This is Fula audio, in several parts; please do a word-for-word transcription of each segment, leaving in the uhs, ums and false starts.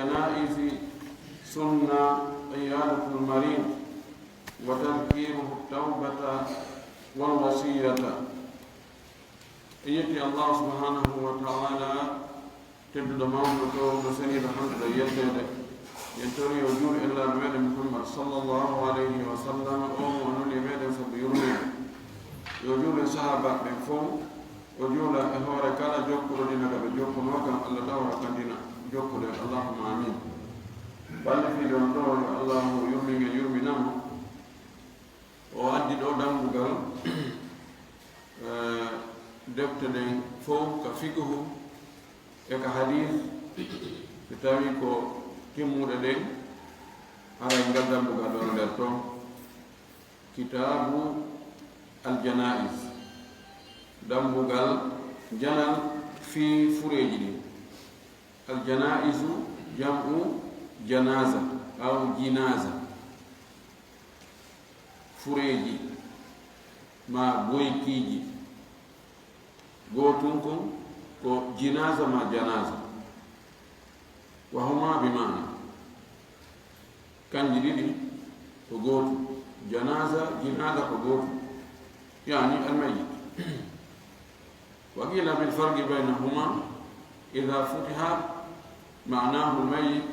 الجنائز سنة عيادة المريض وتذكيره التوبة والوصية. En yetti Allah subhanahu wa ta'ala, tedduɗo mawɗo, toowɗo seniiɗo, handuɗo yetteede. En tori yo juul e Nulaaɗo meɗen Muhammad sallallahu alayhi wa sallam, o mo o nuli meɗen sabu yurmeede. Yo juul e sahaabaaɓe ɓen fow, o juula e hoore kala jokkuɗo dina ka ɓe jokkunoo kan, Allah taw o rakkandina jokkude, Allahumma amin. Ballifiiɗo on ɗo, yo Allahu yurmin en, yurmina mo. O addi ɗo dambugal, eh, defte ɗen fow ka fiqhu e ka hadis, so tawi ko timmuɗe ɗen, haray ngal dambugal ɗon nder ton. Kitaabu al-janaiz, dambugal janal fii fureeji ɗin. Al-janaizu jam'u janaza aw jinaza. Fureeji ma goykiiji. Gootun kon ko jinaza ma janaza. Wa huma bi maana. Kanji ɗiɗi ko gootu. Janaza, jinaza ko gootu. Yani al-mayyit. Wa qila bil farqi baynahuma, idha futiha ma'nahu al-mayyit,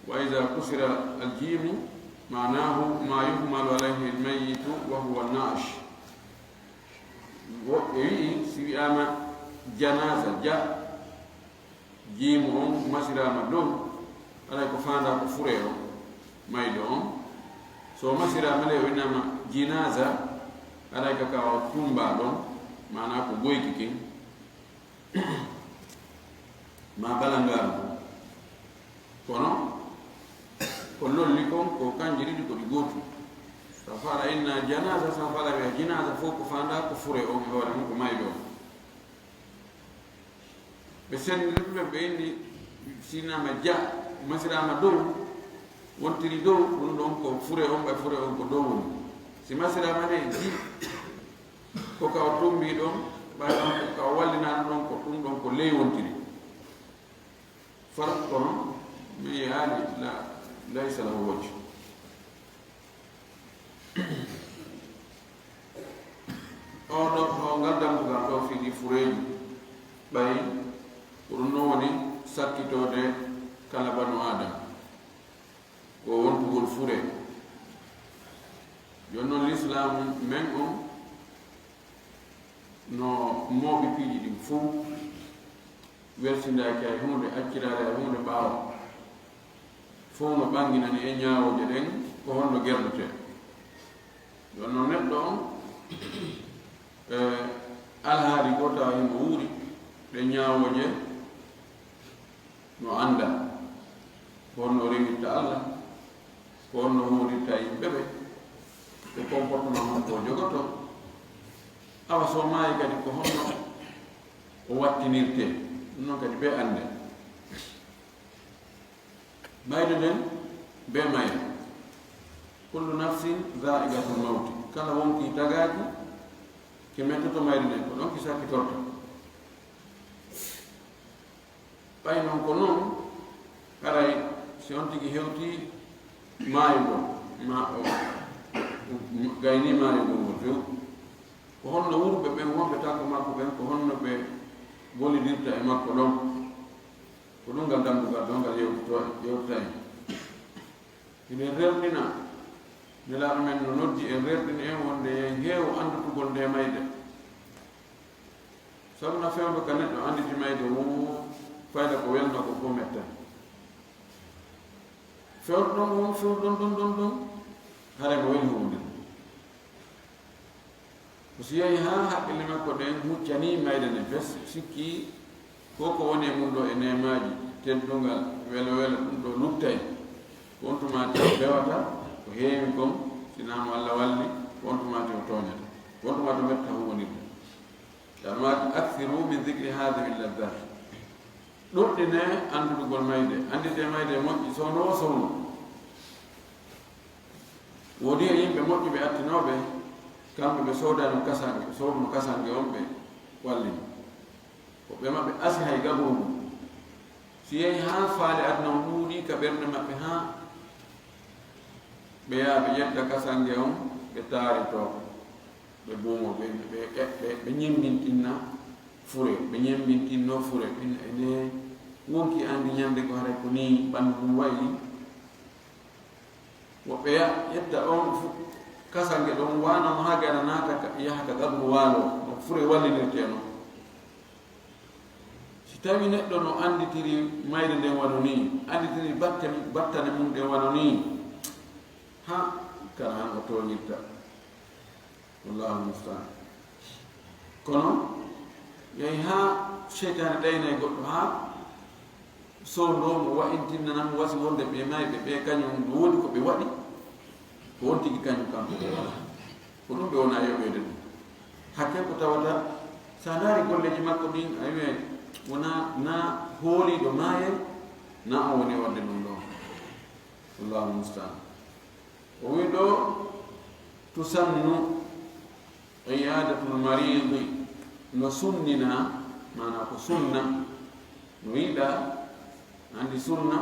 wa idha kusira al-jimu ma'nahu ma yuhmalu alayhi al-mayyitu wa huwa an-na'sh. Woɓɓe wi'i, si wi'aama janaza, ja, jiimu on masiraama dow, haray ko faandaa ko furee on, mayɗo on. So masiraama le, o wi'aama jinaza, haray ka ka o tumbaa ɗon, maanaa ko goyki kin, ma balangaaru. Kono ko lolli kon, ko kanji ɗiɗi ko ɗi gootu. Sa faala inna janaza, sa faala wi'a jinaza, fow ko faandaa ko furee on e hoore mun, ko mayɗo on. Ɓe senndiri ɗum, ɓe inni, si wi'aama ja, masiraama dow, wontiri dow, ɗum ɗon ko furee on, ɓay furee on ko dow woni. Si masiraama ne ji, ko ka o tumbii ɗon, ɓay ɗon ko ka o wallinaano ɗon, ko ɗum ɗon ko ley wontiri. Farq kono, mi yi'aali, la, laysa lahu wajh. O ɗo, o ngal dambugal ɗo fii ɗi fureeji, ɓay ko ɗum no woni sakkitoode kala banu Aadama, ko wontugol fure. Jooni non, Lislaamu men on no mooɓi piiji ɗin fow. Welsindaaki hay huunde, acciraali hay huunde ɓaawo. Fow no ɓanginani en ñaawooje ɗen, ko honno gerdetee. Ɗon non neɗɗo on, e, alhaali goo tawa himo wuuri, ɗen ñaawooje no annda. Ko honno o rewirta Alla, ko honno o huurirta yimɓe ɓe, ko comportement honko o jogotoo. Awa so maayi kadi ko honno o wattinirtee, ɗum non kadi ɓe annde. Mayde nden, ɓe mayde. Kullu nafsin dha'iqatul mawti. Kala wonkii tagaaki, ke mettoto mayde nden, ko ɗon ki sakkitorta. Ɓay non ko non, haray si on tigi hewtii maayugol, ma o gaynii maayugol ngol few, ko honno wuurɓe ɓen wonɓe takko makko ɓen, ko honno ɓe gollidirta e makko ɗon? Ko ɗum ngal dambugal ɗon ngal yewtito-, yewtita en. Hiɗen rerɗina, Nelaaɗo men no noddi en, rerɗini en wonde en heewu annditugol nde mayde. Sabu na fewndo ka neɗɗo annditi mayde woo, fayda ko welno ko fof mettan. Fewndo ɗon won, fewndo ɗon, ɗon, ɗon, ɗon, haray mo weli huunde. Ko si yahi haa hakkille makko ɗen huccanii mayde nden fes, sikki ko ko woni e mum ɗo e neemaaji, teddungal, welo welo, ɗum ɗo luttay. Ko on tumaati o bewata, ko heewi kon, sinaa mo Alla walli, ko on tumaati o tooñata. Ko on tumaati o metta huwonirde. Ɗan maaki, "Akthiru min dhikri hadhihi ladhat." Ɗuɗɗine annditugol mayde, anndite mayde moƴƴi, sowno o sowno. Woodi e yimɓe moƴƴuɓe attinooɓe, kamɓe ɓe soodano kasange, sooduno kasange on ɓe wallini. Woɓɓe maɓɓe asi hay gagol ngol. Si yehi haa faale aduna on ɗuuɗi, ka ɓernde maɓɓe haa ɓe yaha ɓe ƴetta kasange on, ɓe taarito, ɓe buumo, ɓe, ɓe, ɓe, ɓe ñemmbintinna fure, ɓe ñemmbintinno fure, ɓin ene wonki anndi ñande ko haray ko nii ɓanndu ndun wayi. Woɓɓe ya-, ƴetta on fu-, kasange ɗon waano no haa gana naata ka, yaha ka gabru waalo, no fure wallinirtee non. Si tawi neɗɗo no annditiri mayde nden wano nii, annditiri batte, battane mun ɗen wano nii, ha, kana han o tooñirta. Wallahu mustaan. Kono, yahi ha seytaane ɗaynay goɗɗo ha soondo mo wa'intinna mo wasi wonde ɓe mayɓe ɓe kañum no woodi ko ɓe waɗi, ko on tigi kañum kanko ɓe wala. Ko ɗum ɓe wona yoɓeede ɗum. Hakke ko tawata, sa ndaari golleeji makko ɗin, a wi'ay wona na hooliiɗo maayay, na on woni waɗde ɗum ɗon. Wallahu mustaan. O wi ɗo, tusannu iyadatul maridi, no sunnina, maana ko sunna, no yiɗa, andi sunna,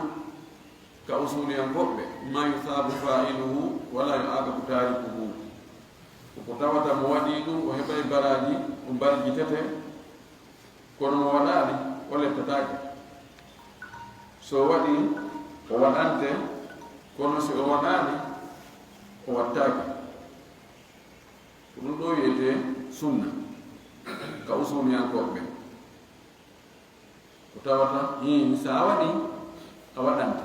ka usuliyankooɓe, ma yusabu fa'iluhu wala yu'aqabu tarikuhu. Ko ko tawata mo waɗi ɗum, o heɓay baraaji, o barjitete, kono mo waɗaali, o lettataake. So waɗi, o waɗante, kono si o waɗaali, o wattaake. Ko ɗum ɗo wiyetee sunna, ka usuliyankooɓe ɓen. Ko tawata, hii, sa waɗi, a waɗante.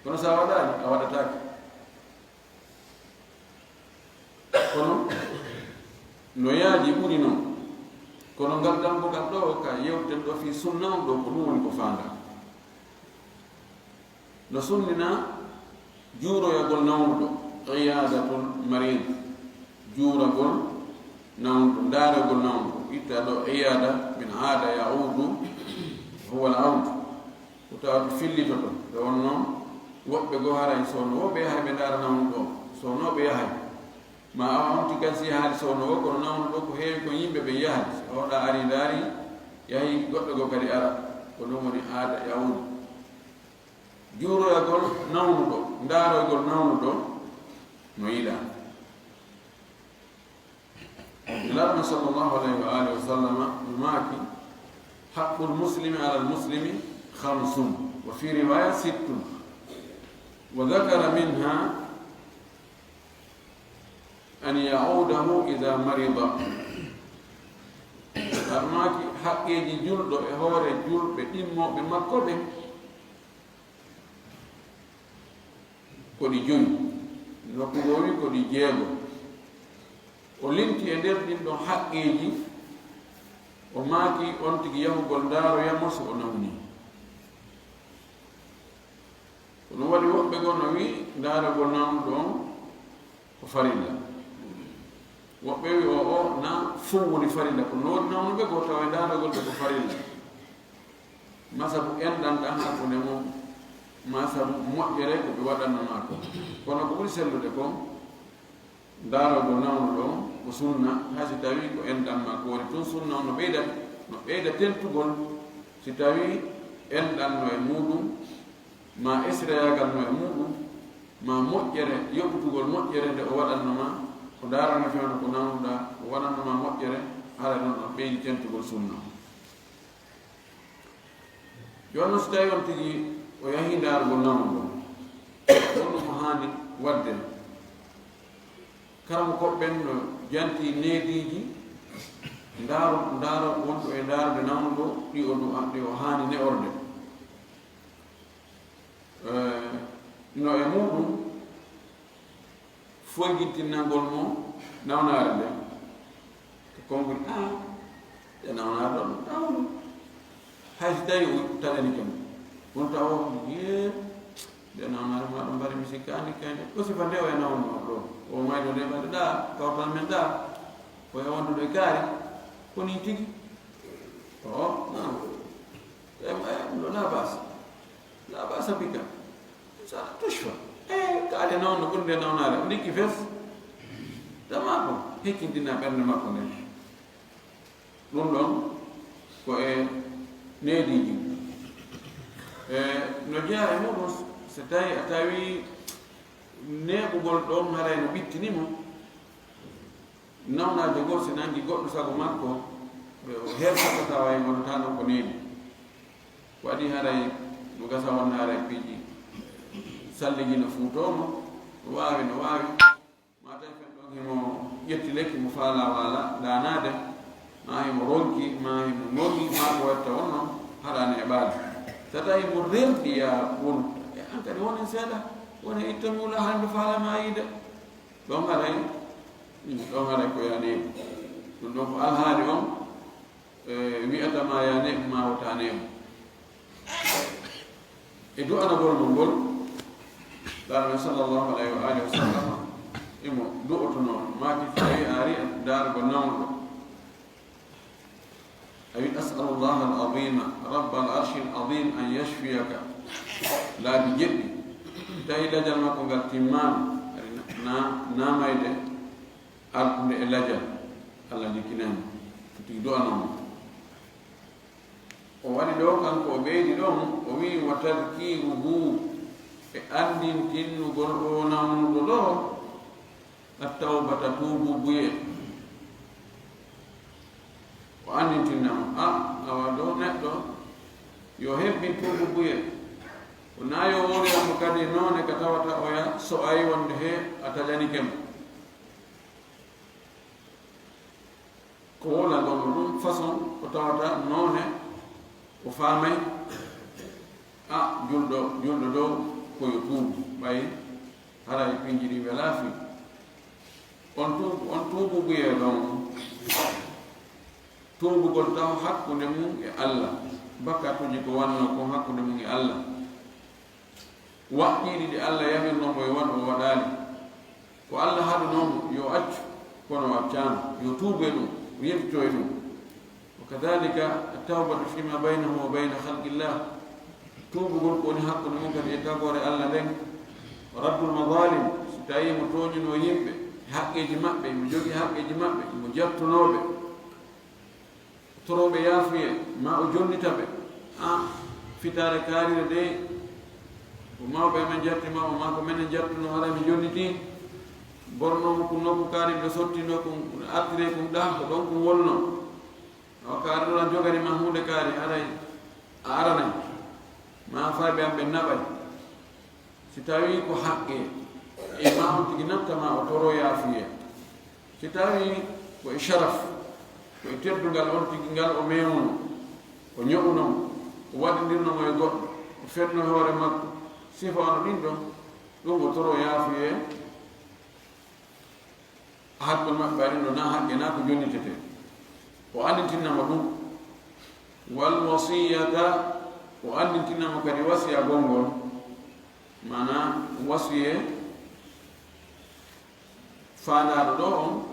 Kono sa waɗaali, a waɗataake. Kono, no yaaji ɓuri non. Kono ngal dambugal ɗo, ka yewten ɗo fii sunna on ɗo, ko ɗum woni ko faandaa. No sunnina juuroyagol nawnuɗo, iyadatul marid, juuragol nawnuɗo, ndaaragol nawnuɗo, itta ɗo iyada min aada yaudu, huwa al aud. Ko tawa to fillitoto, nde wonno woɓɓe goo haray soono, woɓɓe yahay ɓe ndaara nawnuɗo, soono ɓe yahay. Ma awa on tigi kadi si yahaali soono o, kono nawnuɗo ko heewi ko yimɓe ɓe yahay. So oɗa ari ndaari, yahi goɗɗo goo kadi ara, ko ɗum woni aada yaudu. Juuroyagol nawnuɗo, ndaaroygol nawnuɗo no yiɗaa. Nulaaɗo sallallahu alayhi wa alihi wa sallama no maaki, haqqul muslimi alal muslimi khamsun, wa fi riwaya sittun, wa dhakara minha an yaudahu ida marida. Ar maaki haqqeeji julɗo e hoore julɓe ɗimmooɓe makko ɓen ko ɗi joyi, nokku goo wi ko ɗi jeego. O limti e nder ɗin ɗon haqqeeji, o maaki on tigi yahugol ndaaroya mo si o nawnii. Ko ɗum waɗi woɓɓe goo no wi ndaaragol nawnuɗo on ko farilla. Woɓɓe wi o, o na fow woni farilla, kono no woodi nawnuɓe goo tawa e ndaaragol ɓe ko farilla. Ma sabu enɗan ɗan hakkunde mum, ma sabu moƴƴere ko ɓe waɗanno maa ko. Kono ko ɓuri sellude kon, ndaaragol nawnuɗo on ko sunna, hay si tawii ko enɗan maa ko woni tun sunna on no ɓeyda, no ɓeyda tentugol si tawii enɗan no e muuɗum, ma esirayaagal no e muuɗum, ma moƴƴere, yoɓutugol moƴƴere nde o waɗanno ma, ko ndaarani fewndo ko nawnuɗaa, o waɗanno ma moƴƴere, haray ɗon ɗon ɓeydi tentugol sunna. Jooni non, so tawii on tigi o yahii ndaarugol nawnuɗo, honno ko haani waɗde? Karamokooɓe ɓen no jantii neediiji ndaaro, ndaaro wonɗo e ndaarude nawnuɗo, ɗi o du-, ɗi o haani ne'orde. Eh, no e muuɗum foygintinnangol mo nawnaare nden. Ko konngol, "Ah, nde nawnaare ɗon, nawnu." Hay si tawii o taƴanike mo. Kono tawa o, "Yee, nde nawnaare maa ɗon mbari mi sikkaani kay nde." Ko sifa nde o e nawnu ɗo. O mayɗo nde ɓande ɗa, kawtal men ɗa. O e wondude kaari. Ko nii tigi. O, nawnu. E, e, ɗum ɗo la base. La basa bika. Sa tushfa. E, kaali nawno ɓurnde nawnaare. O ndikki fes. Dama ko hekkintinna ɓernde makko nden. Ɗum ɗon ko e neediiji. E, no jeyaa e muɗum So tawi a tawi neeɓugol ɗon haray no ɓittini mo, nawnaajo goo si nangi goɗɗo sago makko, ɓe o hertata tawa e wonata non ko neeɓi. Ko waɗi haray no gasa wonnaare piiji salligi no fuutoo mo, no waawi, no waawi. Ma tawi fen ɗon himo ƴetti lekki mo faala waala daanaade, ma himo ronki, ma himo ŋoŋi, ma ko watta wonno haɗaani e ɓaali. So tawi mo rerɗi ya wonu, e an kadi wonen seeɗa, wonen ittan wula hande faala ma yiide. Ɗon haray, ɗon haray ko yaani ɗum ɗon ko alhaali on, e, wi'ata ma ya neeɓu ma wota neeɓu. E du'anagol mo ngol, Laamɗo sallallahu alayhi wa alihi wa sallam, imo du'otono, maaki so tawi a ari dargo nawɗo. A wi, "As'alu Allah al-azima, rabbal arshil azim an yashfiyaka." Laabi jeɗɗi. Tawi lajal makko ngal timmaama, ari na, na, namayde arɗude e lajal, Allah jikkinani. Tigi du'anoo mo. O waɗi ɗo, kanko o ɓeydi ɗon, o wi'i, "Wa tadkiruhu," e anndintinnugol o nawnuɗo ɗo, at-tawbata, tuububuye. O anndintinna mo, a, awa ɗo neɗɗo yo hebbin tuububuye. Ko na yo wowlira mo kadi noone ka tawata oya so ayi wonde he a taƴanike mo. Ko wowlagol mo ɗum façon ko tawata noone o faamay, a, julɗo, julɗo ɗo ko yo tuubu, ɓay haray piiji ɗi welaa fii. On tuubu, on tuububuyee ɗon, tuubugol taw hakkunde mum e Allah, bakkatuuji ko wannoo kon hakkunde mum e Allah. Waɗɗiiɗi ɗi Allah yamirnoo mo yo waɗu, o waɗaali. Ko Allah haɗunoo mo yo accu, kono o accaama. Yo tuubu e ɗum, o yewtito e ɗum. Wa kadhalika at-tawbatu fima baynahu wa bayna khalqillah. Tuubugol ko woni hakkunde mum kadi e tagoore Allah nden. Wa raddul mazalim, si tawii mo tooñunoo yimɓe, haqqeeji maɓɓe, mo jogii haqqeeji maɓɓe, mo jattunoo ɓe. Torooɓe yaafuye, ma o jonnita ɓe. A, fitaare kaarire de, ko mawɓe amen jatti ma o, ma ko menen jattuno, hara mi jonnitii. Bornoomo kun nokku kaari, ɓe sottino kun, artire kun ɗa, ko ɗon kun wonno. Awa kaari ɗon a jogani ma huunde kaari, haray a aranay. Ma fayɓe am ɓe naɓay. Si tawii ko haqqe, e ma on tigi natta ma o toro yaafuye. Si tawii ko e sharaf, ko e teddungal on tigi ngal o meemuno, o ño'uno mo, o waɗindirno mo e goɗɗo, o fenno hoore makko, sifa ono ɗin ɗon, ɗum o toro yaafuye. Hakkol maɓɓe ari no na haqqe na ko jonnitetee. O anndintinna mo ɗum. Wal wasiyata, o anndintinna mo kadi wasiya gongol. Mana wasiye faandaɗo ɗo on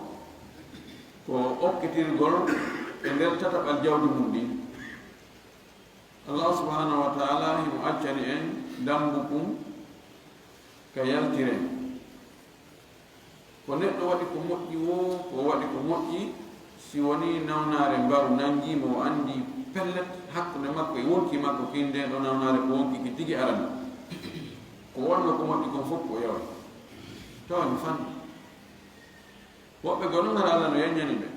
ko okkitirgol e nder tataɓal jawdi mum ɗin. Allah subhanahu wa ta'ala himo accani en dambu kun ka yaltiren. Ko neɗɗo waɗi ko moƴƴi woo, ko waɗi ko moƴƴi, si wonii nawnaare mbaru nangii mo, o anndii pellet hakkunde makko e wonkii makko kin, ndeen ɗoo nawnaare ko wonkii ki tigi arani. Ko wonnoo ko moƴƴi kon fof ko o yaway. Tawa no fanɗi. Woɓɓe goo non hara Allah no yaññani ɓe.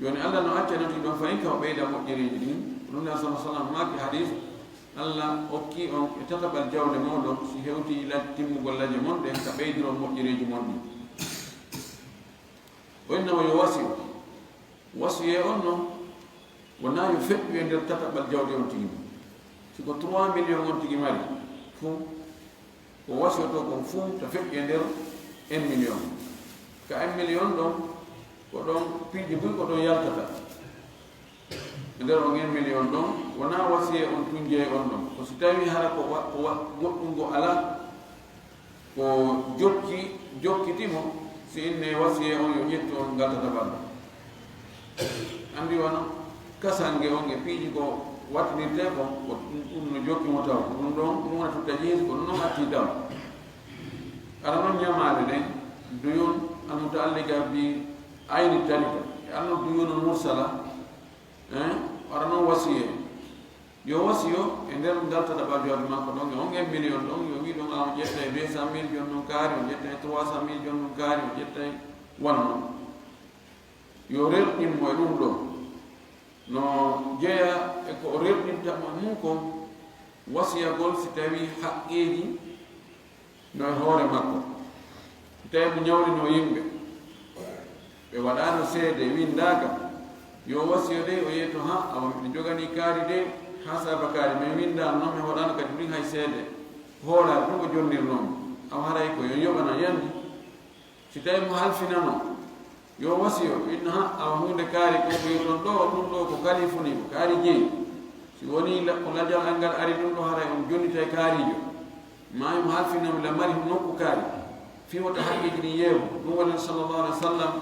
Jooni Allah no acca noti ɗon fayin ka o ɓeyda moƴƴereeji ɗin. Ɗum ne sallallahu alaihi wasallam maaki hadis, Allah okki on e tataɓal jawle mooɗon si hewti la-, timmugol laje mon ɗen ka ɓeydiron moƴƴereeji mon ɗin. O innama yo wasiyo. Wasiyee on non wonaa yo feƴƴu e nder tataɓal jawdi on tigi. Si ko trois millions on tigi mari fuu, ko wasiyotoo kon fuu ta feƴƴi e nder un million. Ka un million ɗon, ko ɗon piiji buy ko ɗon yaltata. E nder on un million ɗon, wonaa wasiyee on tun jeyi on ɗon. Ko si tawii hara ko wa-, ko wa-, goɗɗun go alaa, ko jokki, jokkiti mo, si innee wasiyee on yo ƴettu on ngal tataɓal. Anndi wano kasange on e piiji ko wattinirtee kon, ko ɗum no jokki mo taw. Ko ɗum ɗon, ɗum wonata tajhiis, ko ɗum ɗon atti taw. Ara non ñamaale ɗen, duyun al-muta'alliqa bi ayni tarika. E ara non duyun al-mursala, hein? Ara non wasiyee. Yo wasiyo e nder ngal tataɓa jooɗi makko ɗon, e on en million ɗon, yo wi ɗon a on ƴettay deux cent mille jon ɗum kaari, on ƴettay trois cent mille jon ɗum kaari, on ƴettay wano non. Yo rerɗin mo e ɗum ɗo. No jeya e ko o rerɗinta mo e mum kon, wasiyagol si tawi haqqeeji no e hoore makko. Si tawi mo ñawlino yimɓe, ɓe waɗaano seede, winndaaka, yo wasiyo de, o yeeto ha, awa miɗo joganii kaari de, ha saaba kaari, min winndaano noon, mi waɗaano kadi ɗum hay seede. Hoolaare ɗum o jonnirnoo mo. Awa haray ko yo yoɓana yandi. Si tawi mo halfinano, yo wasiyo, inna ha, awa huunde kaari ko ko yewton ɗo, ɗum ɗo ko kalifu ni, ko kaari jeyi. Si woni la-, ko lajal angal ari ɗum ɗo, haray on jonnitay kaarijo. Ma mo halfinamo la mari nokku kaari. Fi wota haqqeji ɗin yeewu. Ɗum woni sallallahu alaihi wasallam,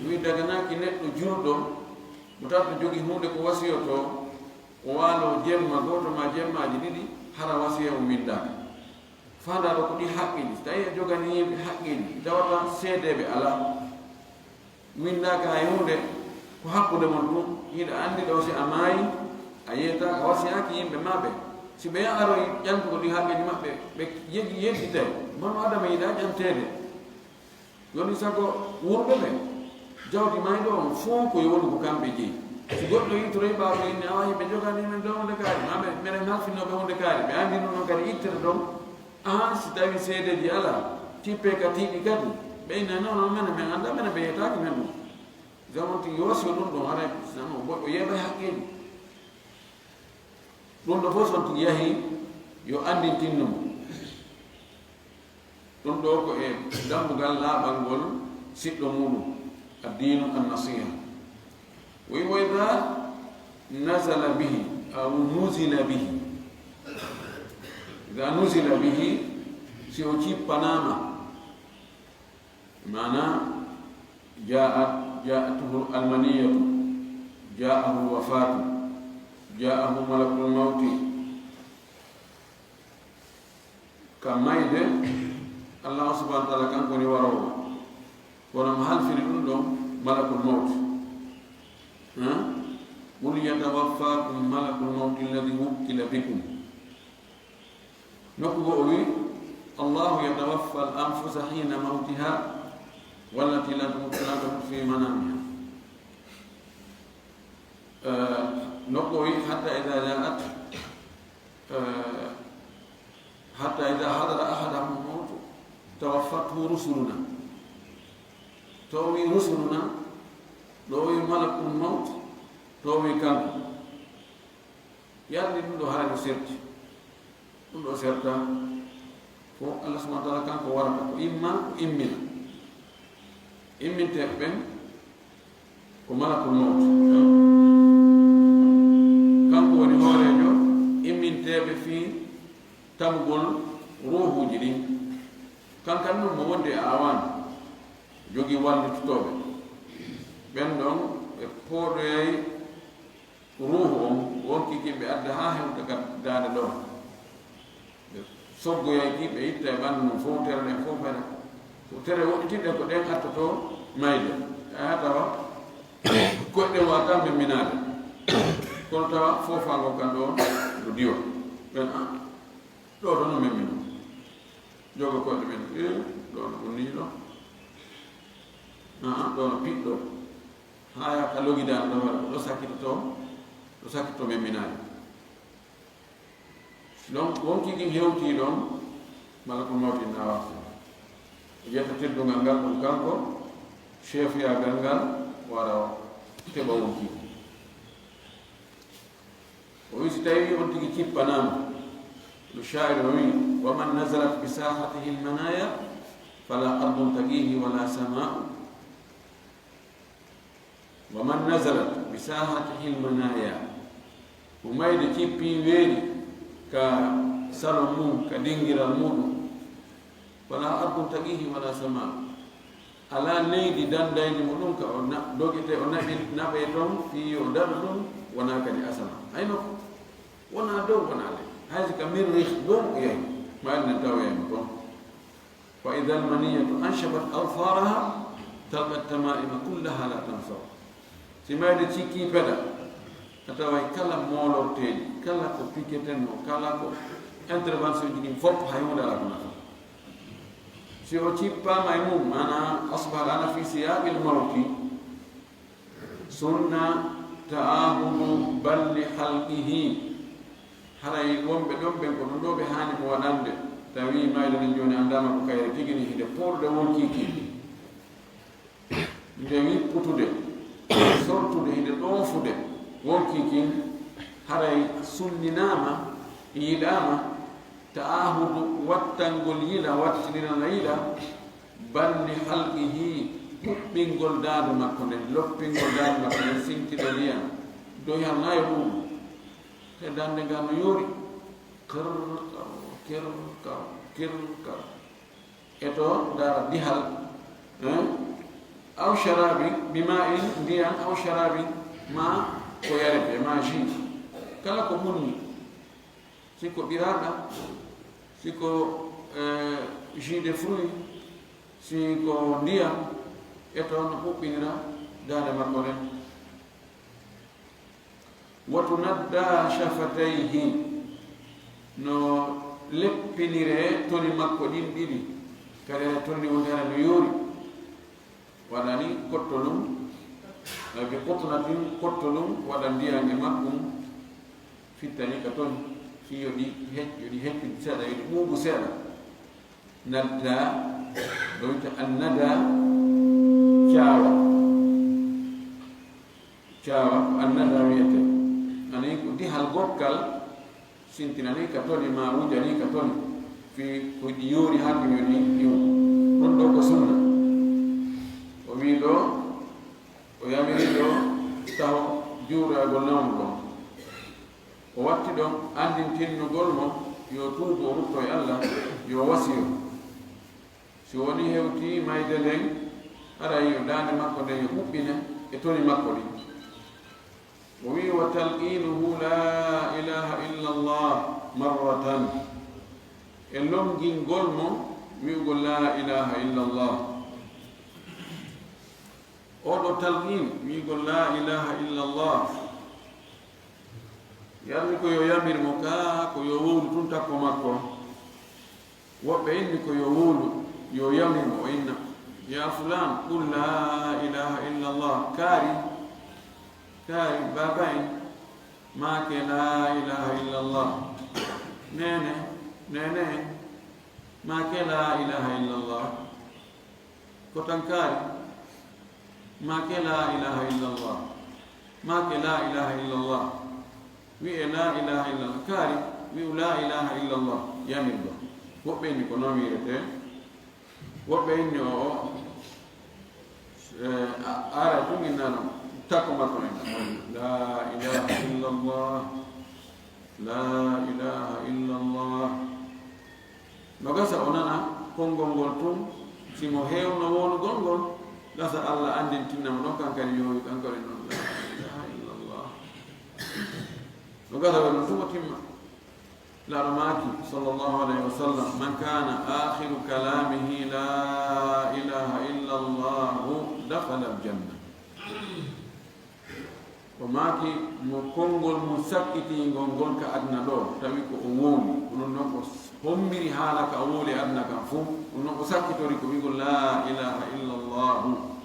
wi daganaaki neɗɗo julɗo, mo tato jogi huunde ko wasiyoto, o waalo jemma gooto ma jemmaaji ɗiɗi, hara wasiya o winndaaka. Faandaa ɗo ko ɗi haqqeeji. So tawii a joganii yimɓe haqqeeji, tawata seedeeɓe alaa, winndaaka hay huunde, ko hakkunde mon tun, hiɗa anndi ɗo si a maayi, a yeetaaka, a wasiyaaki yimɓe maa ɓe. Si ɓe aroyi ƴantugol ɗi haqqeeji maɓɓe, ɓe yeddi-, yedditay, hono Adama yiɗaa ƴanteede. Woni sago wurɓe ɓe, jawdi mayɗo on fow ko e woni ko kamɓe jeyi. Si goɗɗo yitoroyi ɓaawo inne, awa, hiɓe joganii men ɗo hunde kaari, ma ɓe, meɗen halfinno ɓe hunde kaari, ɓe anndi ɗum ɗon kadi ittere ɗon. Ahan, si tawi seedeeji alaa, tippe ka tiiɗi kadi, ɓe inna, non, non, menen, men anndaa, menen, ɓe yeetaaki men ɗum. Zaman tigi yo wasiyo ɗum ɗon, haray, sano, o yeeɓay haqqeeji. Ɗum ɗo fof so on tigi yahii, yo anndintinno mo. Ɗum ɗo ko e dambugal laaɓal ngol siɗɗo muɗum, addiinu annasiha. Wi wa ida nazala bihi, aw nuzila bihi. Ida nuzila bihi, si o cippanaama, maana, jaat, jaatuhu almaniyatu, jaahu alwafatu, jaahu malakul mawti. Ka mayde, Allah subhanahu wa ta'ala kanko woni waroowo. Kono mo halfini ɗum ɗon malakul mawti. Ha? Qul yatawaffakum malakul mawti alladhi wukkila bikum. Nokku goo o wi, Allahu yatawaffa al anfusa hina mawtiha, wallati lam tamut, lam tamut fi manamiha. Eh, nokku o wi, hatta idha ja'at, eh, hatta idha hadara ahadahum al-mawtu tawaffathu rusuluna. To o wi rusuluna, ɗo o wi malakul mawt, to o wi kanko. Yarni ɗum ɗo haray no serti. Ɗum ɗo serta ko Allah subhanahu wa ta'ala kanko warata ko imma ko immina. Imminteeɓe ɓen ko malakul mawt. Kanko woni hooreejo imminteeɓe fii tamugol ruuhuuji ɗin. Kankan ɗum mo wonde e aawaani, jogii wallitotooɓe. Ɓen ɗon ɓe pooɗoyay ruuhu on, wonkii kin ɓe adda haa hewta ka daande ɗon. Ɓe soggoyay ki, ɓe itta e ɓanndu mum fow, tere ɗen fow mayra. Ko tere woɗɗitinɗe ko ɗen attotoo mayde. Taa tawa koɗɗe wata memminaade. Kono tawa foofaango kan ɗon no diwa. Ɓen, a, ɗo ɗon no memmino. Jogo koɗɗe men, e, ɗo no ɗum nii ɗo. A, ɗo no piɗɗo. Haya ka logidaano ɗon waɗa ko ɗo sakkitoto, ɗo sakkitoto memminaade. Donc, wonkii kin hewtii ɗon, malakul mawti na warta. O ƴetta teddungal ngal ɗum kanko, chefiyaagal ngal, wara o teɓa wonkii kin. O wi, si tawi on tigi cippanaama, no shaa'ir o wi, wa man nazalat bi sahatihi al manaya, fala ardun taqihi wala sama'u. Wa man nazalat bi sahatihi al manaya, mo mayde cippi weeɗi ka salon mum, ka dingiral muɗum, fala ardun taqihi wala sama. Alaa leydi dandayndi mo ɗum ka o na-, dogete, o naɓi-, naɓe toon fii yo daɗu ɗum, wonaa kadi asama. Hay nokku. Wonaa dow, wonaa ley. Hay si ka mirrih dow o yahi, mayde nden tawoyay mo toon. Fa idha al maniyatu anshabat adfaraha, talqa at tama'ima kullaha la tanfa'u. Si mayde cikki peɗa, A taway kala moolorteeji, kala ko piqueten o, kala ko intervention ji ɗin fof, hay huunde alaa ko nafa. Si o cippaama e mum, maana asbaha al'ana fi siyaqil mawti, sunna ta'ahudu balli halqihi. Haray wonɓe ɗon ɓen ko ɗum ɗo ɓe haani mo waɗande. Tawi mayde nden jooni anndaama ko kayre tigi ni hinde pooɗude wonkii kin. Nde wipputude, sortude, hinde ɗoofude wonkii kin, haray sunninaama, yiɗaama, ta'ahudu, wattangol yila, wattinirana yila, balli halqihi, huɓɓingol daande makko nden, loppingol daande makko nden, sinkiɗo ndiyam, doyal nayo ɗum. Te daande ngal no yoori, kir, kar, kir, kar, kir, kar. E to ndaara dihal, hein? Aw sharabi, bima'in, ndiyam, aw sharabi, ma ko yarete, ma jus. Kala ko ɓunni, si ko ɓiraaɗa, si ko, eh, jus de fruit, si ko ndiyam, e to no huɓɓinira daande makko nden. Wa tunadda shafatayhi, no leppinire toni makko ɗin ɗiɗi, kadi aɗa tonni wonde hara no yoori. Waɗani kottolum, eh, bi qutnatin, kottolum, waɗa ndiyam e makkum, fittani ka ton, fii yo ɗi hec-, yo ɗi heccin seeɗa, yo ɗi ɓuuɓu seeɗa. Nadda, ɗo wi'ata annada, caawa. Caawa ko annada wiyete. Ani ko dihal gokkal, sintinani ka toni, ma wujani ka toni. Fii ko ɗi yoori haa ɗum yo ɗi iwu. Ɗum ɗo ko sunna. O wii ɗo, o yamiri ɗo taho juuragol nawnuɗo. O watti ɗon anndintinnugol mo yo tuubu, o rutto e Allah, yo wasiyo. Si woni hewti mayde nden, haray yo daande makko nden yo huɓɓine e toni makko ɗin. O wi'i, "Wa talqinuhu la ilaha illa Allah marratan." E longingol mo wi'ugol la ilaha illa Allah. Oɗo talqin wi'ugol la ilaha illa Allah. Yarni ko yo yamir mo ka, ko yo wowlu tun takko makko. Woɓɓe inni ko yo wowlu, yo yamir mo, o inna, "Ya fulan, qul la ilaha illa Allah." Kaari, kaari, baaba en, maake la ilaha illa Allah. Neene, neene en, maake la ilaha illa Allah. Ko tan kaari, maake la ilaha illa Allah. Maake la ilaha illa Allah. Wi'e la ilaha illa Allah. Kaari, wi'u la ilaha illa Allah. Yamirɗo. Woɓɓe inni ko non wi'etee. Woɓɓe inni o, o, eh, a, ara tun inna non. Takko makko en. La ilaha illa Allah. La ilaha illa Allah. No gasa o nana konngol ngol tun, si mo heewno wowlugol ngol, gasa Allah anndintinna mo ɗon, kan kadi yoowi, kan kadi non, la ilaha illallah. No gasa o non tun o timma. Laaɗo maaki, sallallahu alayhi wa sallam, "Man kana akhiru kalamihi la ilaha illallah, dakhala al-janna." O maaki, mo konngol mum sakkitiingol ngol ka aduna ɗo, tawi ko o wowli, ko ɗum noon o hommiri haala ka o wowli aduna kan fof, ɗum noon o sakkitori ko wi'gol, "La ilaha illa Allahu."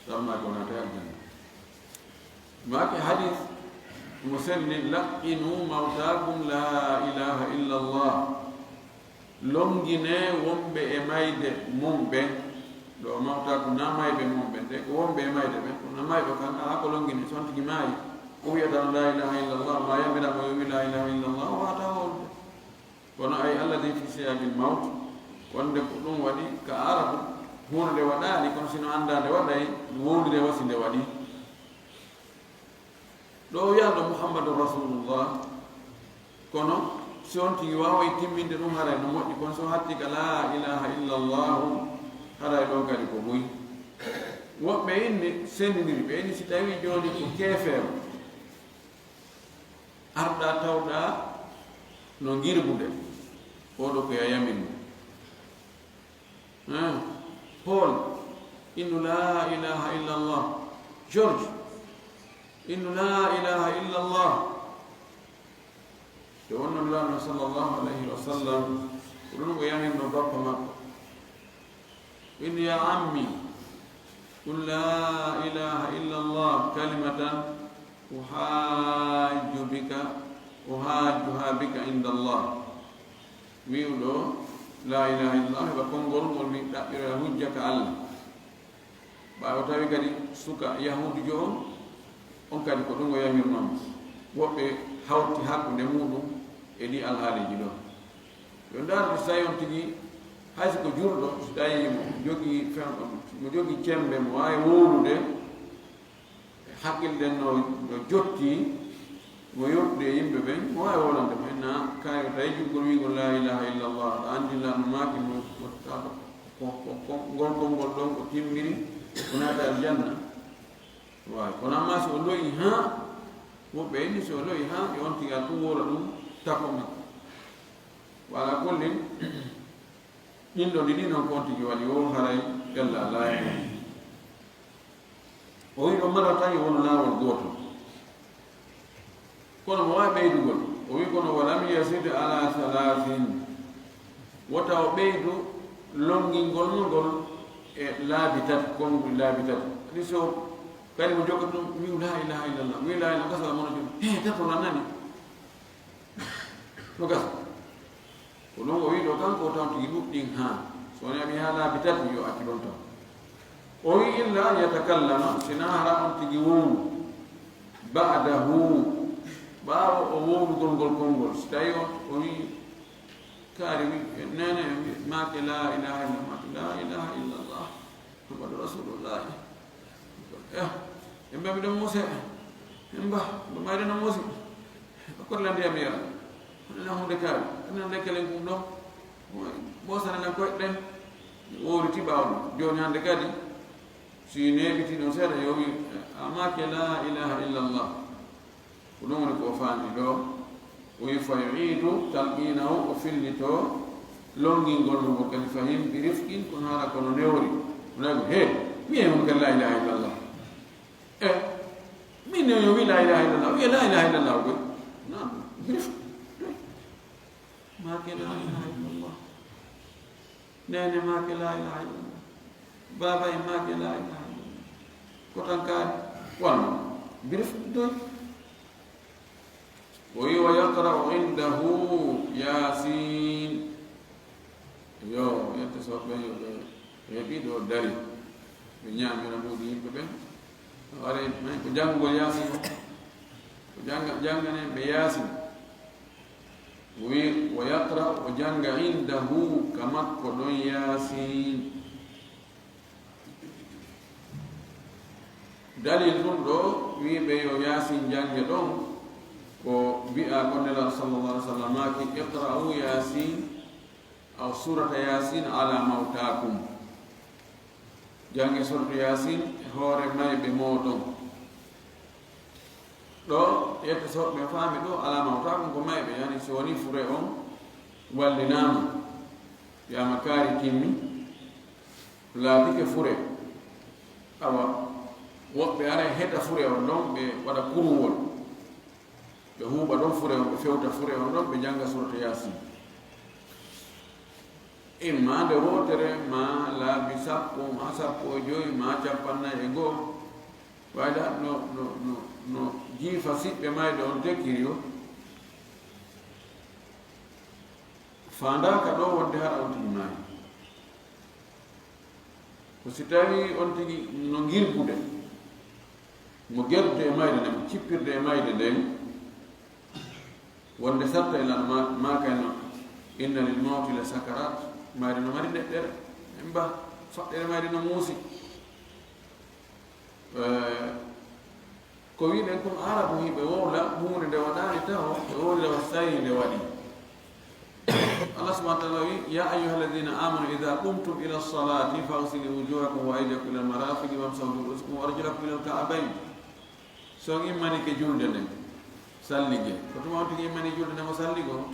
Ɗon maaki o naata aljanna. Maaki hadis mo selli, "Laqqinu mawtakum la ilaha illa Allah." Longine wonɓe e mayde mum ɓen, ɗo mawta ko na mayɓe mum ɓen de, ko wonɓe e mayde ɓen, kono mayɗo kan alaa ko longini, so on tigi maayi, o wiyata on la ilaha illallah, ma yamira mo yo wi la ilaha illallah, o wata wonde. Kono ay Allah de fi siyabil mawt, wonde ko ɗum waɗi ka arabu, huunde waɗaali, kono sino annda nde waɗay, wowlire wasi nde waɗi. Ɗo o wi'ano Muhammadu Rasulullah, kono si on tigi waaway timminde ɗum, haray no moƴƴi, kono so hatti ka la ilaha illallahu, haray ɗon kadi ko buy. Woɓɓe inni sendindiri, ɓe inni si tawi jooni ko keefeero, arɗa tawɗa no ngirbude, oɗo ko yayamin mo. Hein? Paul, innu la ilaha illallah. George, Innu la ilaha illa Allah. Nde wonno Nulaaɗo sallallahu alayhi wa sallam, ko ɗum o yamirno bappa makko. Innu ya ammi, qul la ilaha illa Allah kalimatan uhajju bika, uhajjuha bika inda Allah. Wi'uɗo la ilaha illa Allah heɓa konngol ngol mi ɗaɓɓiroya hujja ka Allah. Ɓaawo tawi kadi suka Yahuudujo on, on kadi ko ɗum o yamirnoo mo. Woɓɓe hawti hakkunde muuɗum e ɗii alhaaliiji ɗoo. Yo ndaarde, so tawi on tigi, hay so ko juulɗo, so tawi mo jogii fen-, mo jogii cemmbe, mo waawi wowlude, hakkille ɗen no, no jotti, mo yewtude e yimɓe ɓen, mo waawi wowlande mo. Inna kaari tawi jugol wiigol la ilaha illallah, a anndi la no maaki mo, mo tato. Ko, ko, ko, ngol konngol ɗon ko timmiri, ko naata aljanna. Waawi. Kono amma si o lo'i haa, woɓɓe inni si o lo'i haa, yo on tigi alɗum wowla ɗum tako makko. Wa ala kullin, ɗin ɗo ɗiɗi non ko on tigi waɗi o haray ella laayi. O wi ɗo mara tawi wona laawol gootol. Kono mo waawi ɓeydugol. O wi kono walam yazid ala salasin. Wota o ɓeydu lonngingol mo ngol e laabi tati, konnguɗi laabi tati. Ɗi so kadi mo jokka ɗum, wi'u la ilaha illallah, wi'u la ilaha, gasa mono jom. He, tato la nani. No gasa. Ko ɗum o wi'i ɗo, kanko o tawti ɗuɗɗin haa. So woni a wi'i haa laabi tati, yo accu ɗon taw. O wi'i illa an yatakallama, sina hara on tigi wowlu. Ba'dahu, ɓaawo o wowlugol ngol konngol. Si tawi on, o wi'i, kaari wi'i, nene, maake la ilaha illa, maake la ilaha illallah. Muhammadu Rasulullahi. Eh, en mbiya miɗo muuse. En mba, ɗo mayde no muusi. Ko korla ndiyam yara. Hannde na hunde kaari. Hannde na lekkelen kum ɗo. Moosane na koyɗe ɗen. Wowliti ɓaawo ɗum. Jooni hannde kadi, si neeɓiti ɗum seeɗa, yo wi, a maake la ilaha illallah. Ko ɗum woni ko o faami ɗo. O wi fa yu'idu talqinahu, o fillito lonngingol mo ngol kadi fahim bi rifqin, kono hara kono newri. O nayi ko, he, wiye on kadi la ilaha illallah. E, min ne yo wi la ilaha illallah, wiye la ilaha illallah koy. Naam, bi rifqin. Maake la ilaha illallah. Nene maake la ilaha illallah. Baaba e maake la ilaha illallah. Kotankaari, walla. Bi rifqin doy. O wi wa yaqra'u indahu Yasin. Yo, yette so ɓe, yo ɓe heɓi ɗo dari. Ɓe ñaamira mbuuɗi yimɓe ɓen. Ware, may ko janngugol Yasin o. Ko jannga, jannganen ɓe Yasin. O wi, wa yaqra'u, o jannga indahu, ka makko ɗon Yasin. Dalil ɗum ɗo wi'uɓe yo Yaasin jannge ɗon, ko wi'a ko Nelaaɗo sallallahu alaihi wasallam maaki, "Iqra'u Yaasin aw surata Yaasin ala mawtaakum." Jannge suratu Yaasin e hoore mayɓe mooɗon. Ɗo yette so ɓe faami ɗo ala mawtaakum ko mayɓe, yani so woni fure on wallinaama, wi'aama kaari timmi, laatike fure. Awa, woɓɓe ara heta fure on ɗon, ɓe waɗa kuruwol. Ɓe huuɓa ɗon fure on, ɓe fewta fure on ɗon, ɓe jannga surata Yaasin. Imma nde wootere, ma laabi sappo, ma sappo e joyi, ma cappannayi e go'o. Wayda no, no, no, no jiifa siɓɓe mayde on tekkiri o. Faandaaka ɗo wonde hara on tigi maayi. Ko si tawi on tigi no ngirbude, mo gerdude e mayde nden, cippirde e mayde nden, wonde satta e lan ma-, maaka no, "Inna lil mawti la sakarat." Mayde no mari neɗɗere, en mba, faɗɗere mayde no muusi. Eh, ko wi'ɗen kon Arabu hiɓe wowla huunde nde waɗaani taho, ɓe wowlira wa so tawi nde waɗi. Allah subhanahu wa ta'ala wi, "Ya ayyuhalladhina amanu idha qumtum ila salati faghsilu wujuhakum wa aydiyakum ila al-marafiqi wamsahu bi ru'usikum wa arjulakum ila al-ka'bayn." So on immanike julde nden, sallige. Ko tuma on tigi immani julde nden o salligo?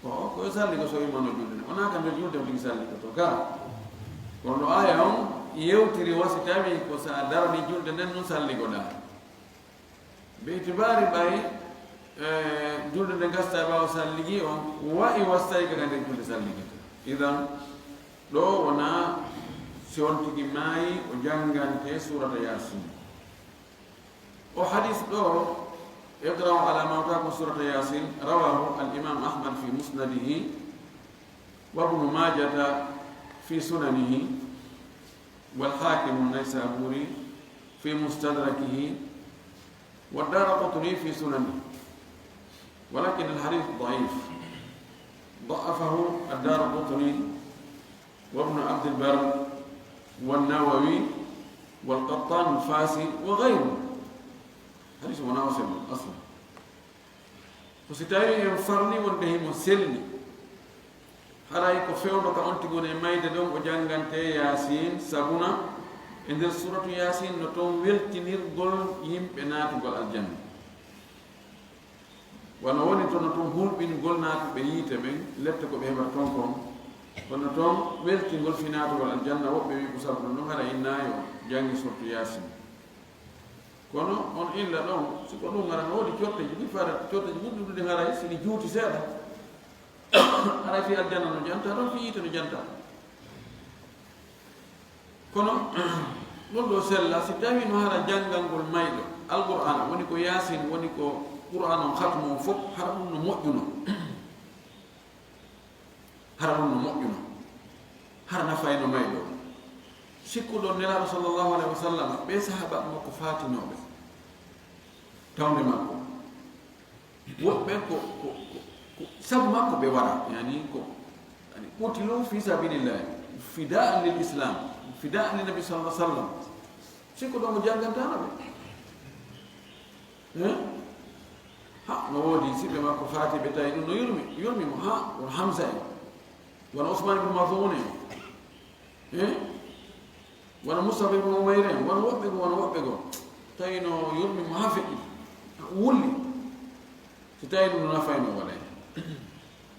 O, ko yo salligo so immano julde nden. Wona kam nde julde on tigi salligoto ka. Kono ɗo aya on yewtiri wa si tawi ko sa darani julde nden nun salligoɗaa. Be itibaari ɓay, e, julde nde gasta e ɓaawo salligi on, wa'i wastayi ka nder julde salligi. Idan, ɗo wona si on tigi maayi, o janngante suurata Yaasin. O hadis ɗo, "Iqra'u ala mawtakum suurata Yaasin," rawahu al-Imam Ahmad fi musnadihi, wa Ibnu Maajata fi sunanihi, wal Haakimu Naysaburi fi mustadrakihi, wa Daaraqutni fi sunanihi. Walakin al-hadith da'if. Da'afahu ad-Daaraqutni wa Ibnu Abdil Barr wa Nawawi wal Qattan al-Fasi wa ghayruhu. Hadis wona o selli aslan. Ko si tawi en farni wonde himo selli, haray ko fewndo ka on tigi woni e mayde ɗon, o janngante Yaasin, sabuna e nder suuratu Yaasin no toon weltinirgol yimɓe naatugol aljanna. Wano woni to no toon hulɓingol naatuɓe yiite ɓen, lette ko ɓe heɓata toon kon, kono toon weltingol fii naatugol aljanna, woɓɓe wi'i ko sabu ɗum ɗon, haray innaayo janngi suuratu Yaasin. Kono on illa ɗon, si ko ɗum haray no woodi corteeji ɗi fara, corteeji ɓurɗi ɗuuɗude haray si ɗi juuti seeɗa, haray fii aljanna no janta ɗon, fii yiite no janta. Kono ɗum ɗo sella, si tawi no hara janngangol mayɗo Alqur'aana, woni ko Yaasin, woni ko Qur'aana on, hatmu on fof, hara ɗum no moƴƴuno. Hara ɗum no moƴƴuno. Hara nafayno mayɗo. Sikkuɗon Nelaaɗo sallallahu alayhi wa sallam, ɓe sahaaba makko faatinooɓe tawde makko. Woɓɓe ko, ko, ko, ko sabu makko ɓe wara, yani ko, yani, qutilu fi sabilillah, fida'an lil Islam, fida'an lin Nabi sallallahu alaihi wasallam. Sikkuɗon mo janngantano ɓe. Eh? Ha, no woodi siɓɓe makko faati ɓe tawi ɗum no yurmi, yurmi mo, ha, won Hamza en, won Usman ibn Maz'un en. Eh? Wano Mus'ab ibn Umayr en, wano woɓɓe goo, wano woɓɓe goo. Tawi no yurmi mo haa feƴƴi, wulli. Si tawi ɗum no nafayno waɗay.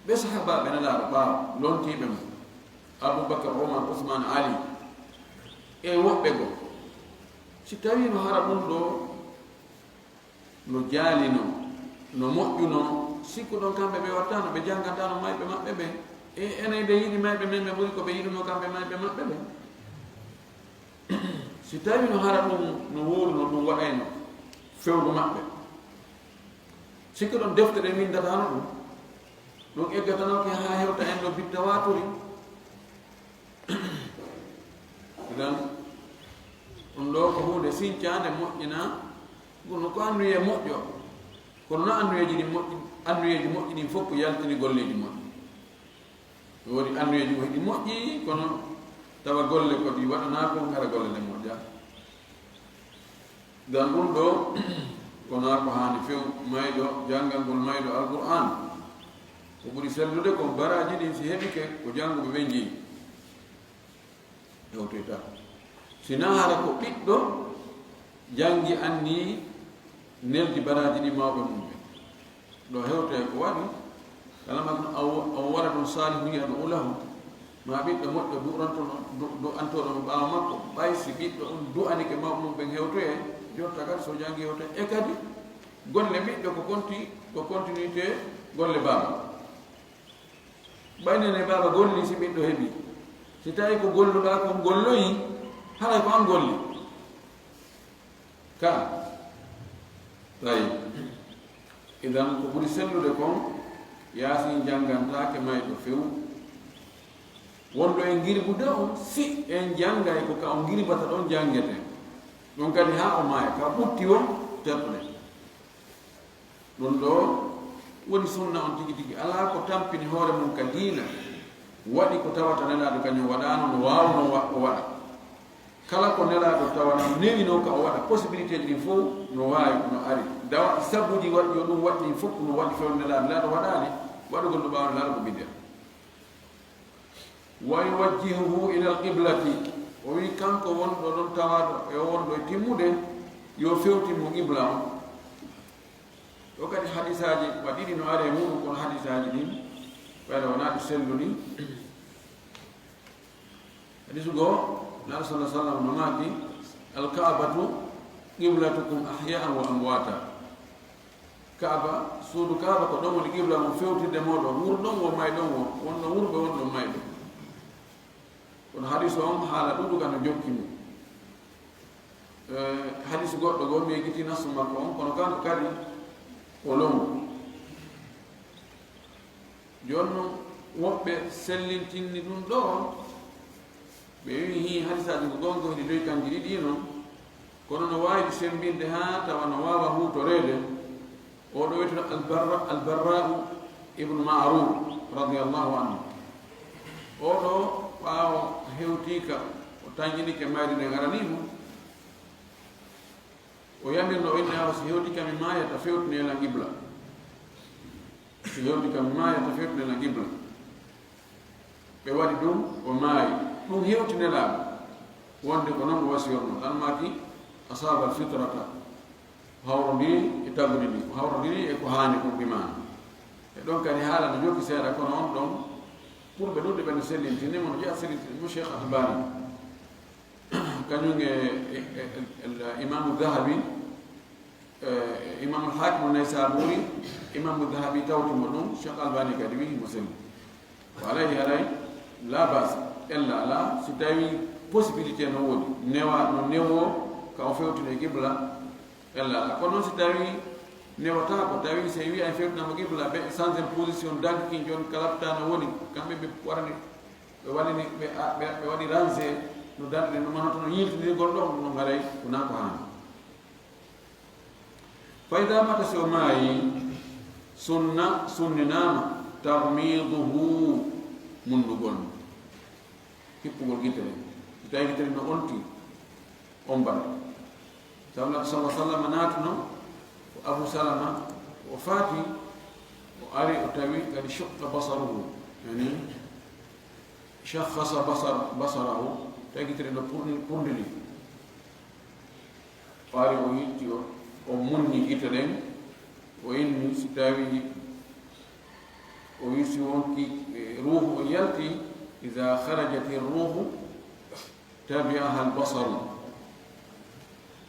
Ɓe sahaabaaɓe Nelaaɗo ɓaawo, lontiiɓe mo, Abubakar, Umar, Usman, Ali, e woɓɓe goo. Si tawi no hara ɗum ɗo no jaalino, no moƴƴuno, sikkuɗon kamɓe ɓe wattano, ɓe janngantano mayɓe maɓɓe ɓen. E enen ɓe yiɗi mayɓe men, ɓe ɓuri ko ɓe yiɗuno kamɓe mayɓe maɓɓe ɓen. Si tawi no hara ɗum no wuuruno, ɗum waɗayno fewndo maɓɓe, sikkuɗon defte ɗe winndatano ɗum, ɗum eggatanoke haa hewta en no bitta waaturi. Idan, ɗum ɗo ko huunde sincaande, moƴƴina, kono ko annuye moƴƴo. Kono na annuyeeji ɗin moƴƴi, annuyeeji moƴƴi ɗin fof ko yaltini golleeji moƴƴi. Mi woodi annuyeeji ko hiɗi moƴƴi, kono tawa golle ko ɗi waɗanaa kon, hara golle ɗe moƴƴa. Dan ɗum ɗo, ko naa ko haani few, mayɗo, janngangol mayɗo Alqur'aan. Ko ɓuri sellude kon baraaji ɗin si heɓike ko jannguɓe ɓen jeyi. Hewtoyta. Si naa hara ko ɓiɗɗo janngi anni neldi baraaji ɗin mawɓe mum ɓen. Ɗo hewtoyay ko waɗi, kala ma ɗum aw, aw waladun saalihun yad'u lahu, ma ɓiɗɗo moƴƴo du'antoɗo, du, du'antoɗo mo ɓaawo makko, ɓay si ɓiɗɗo on du'anike mawɓe mum ɓen hewtoyay, jotta kadi so janngi hewtoyay. E kadi, golle ɓiɗɗo ko konti, ko continuité golle baaba. Ɓay nene baaba golli si ɓiɗɗo heɓi. Si tawi ko golluɗaa kon golloyi, haray ko an golli. Ka. Tawi. Idan ko ɓuri sellude kon, Yaasin janngantaake mayɗo few. Wonɗo e ngirbude on, si en janngay ko ka o ngirbata ɗon janngete. Ɗum kadi haa o maaya, ka ɓutti won terɗe. Ɗum ɗo woni sunna on tigi tigi. Alaa ko tampini hoore mum ka diina, waɗi ko tawata Nelaaɗo kañum waɗaano, no waawno wa-, o waɗa. Kala ko Nelaaɗo tawana newino ka o waɗa, possibilité ji ɗin fof no waawi, no ari. Dawa sabuuji waɗi yo ɗum waɗ ɗin fof no waɗi few Nelaaɗo, Nelaaɗo waɗaali, waɗugol no ɓaawo Nelaaɗo ko bid'a. Wa yuwajjihuhu ila al-qiblati. O wi kanko wonɗo ɗon tawaaɗo e wonɗo e timmude, yo fewtin mo qibla on. Ɗo kadi hadisaaji waɗiɗi no ari e muɗum, kono hadisaaji ɗin ɓayɗo wonaa ɗi selluɗi. Hadisu goo, Nelaaɗo sallallahu alaihi wasallam no maaki, "Al-Ka'batu qiblatukum ahya'an wa amwata." Kaaba, suudu Kaaba ko ɗon woni qibla mum, fewtidde mo ɗon, wuro ɗon wo maayi ɗon wo, wonno wuro ɓe woni ɗon maayi ɗon. Kono hadiisu on haala ɗuuɗuka no jokki mum. Eh, hadiisu goɗɗo goo, mi yejjiti nassu makko on, kono kanko kadi o longu. Jooni non, woɓɓe sellintinni ɗum ɗoo, ɓe wi'i, hii, hadiisaaji ko goonga, hiɗi lo'i kanji ɗiɗi non, kono no waawi ɗi semmbinde haa tawa no waawa huutoreede. Oo ɗoo wi'eteeɗo Albarra-, Albarra'u ibnu Ma'rur, radiyallahu anhu. Oo ɗoo, ɓaawo hewtiika, o tanƴinike mayri nden aranii mo, o yamirno o inni, awa, si hewtiike mi maayata, fewtine lan qibla. Si hewtiike mi maayata, fewtine lan qibla. Ɓe waɗi ɗum, o maayi. Ɗum hewti Nelaaɗo, wonde ko non o wasiyorno. Tan maaki, "Asaaba al-fitrata." O hawrondiri e tagundi ndin. O hawrondiri e ko haani kon, bi maana. E ɗon kadi haala no jokki seeɗa, kono on ɗon, ɓurɓe ɗuuɗude ɓe no sellintini mo, no jeyaa sellintini mo Cheikh Albani. Kañum e, e, e, e, Imaamu Dahabi, e, Imaamu Haakimu Naysaburi, Imaamu Dahabi tawti mo ɗum, Cheikh Albani kadi wi'i mo selli. Wa alayhi, haray, la bas, ella alaa, si tawi possibilité no woodi, newa, no newoo ka o fewtino e qibla, ella alaa. Kono noon si tawi newataa ko, tawi si wi'i a fewtinama qibla, ɓe changé position, danki kin jooni kalapta no woni, kamɓe ɓe waɗani, ɓe waɗani, ɓe, a, ɓe, ɓe waɗi rangé no danɗe no manoto no yiltindirgol ɗo, ɗum haray ko naa ko haani. Fa idaa maata, si o maayi, sunna, sunninaama, taghmiiduhu, munnugol, hippugol gite ɗen. Si tawi gite ɗen no onti, on mbaɗa. Sabu Nabi sallallahu alaihi wasallam naatuno, ko Abu Salama, o faati, o ari, o tawi kadi shaqqa basaruhu, yani, shakhasa basar-, basarahu, tawi gite ɗen no purni-, purndini. Ɓaari o yitti o, o munni gite ɗen, o inni si tawi o wi si wonki, e, ruuhu o yalti, "Iza kharajati ruuhu tabi'aha al-basaru."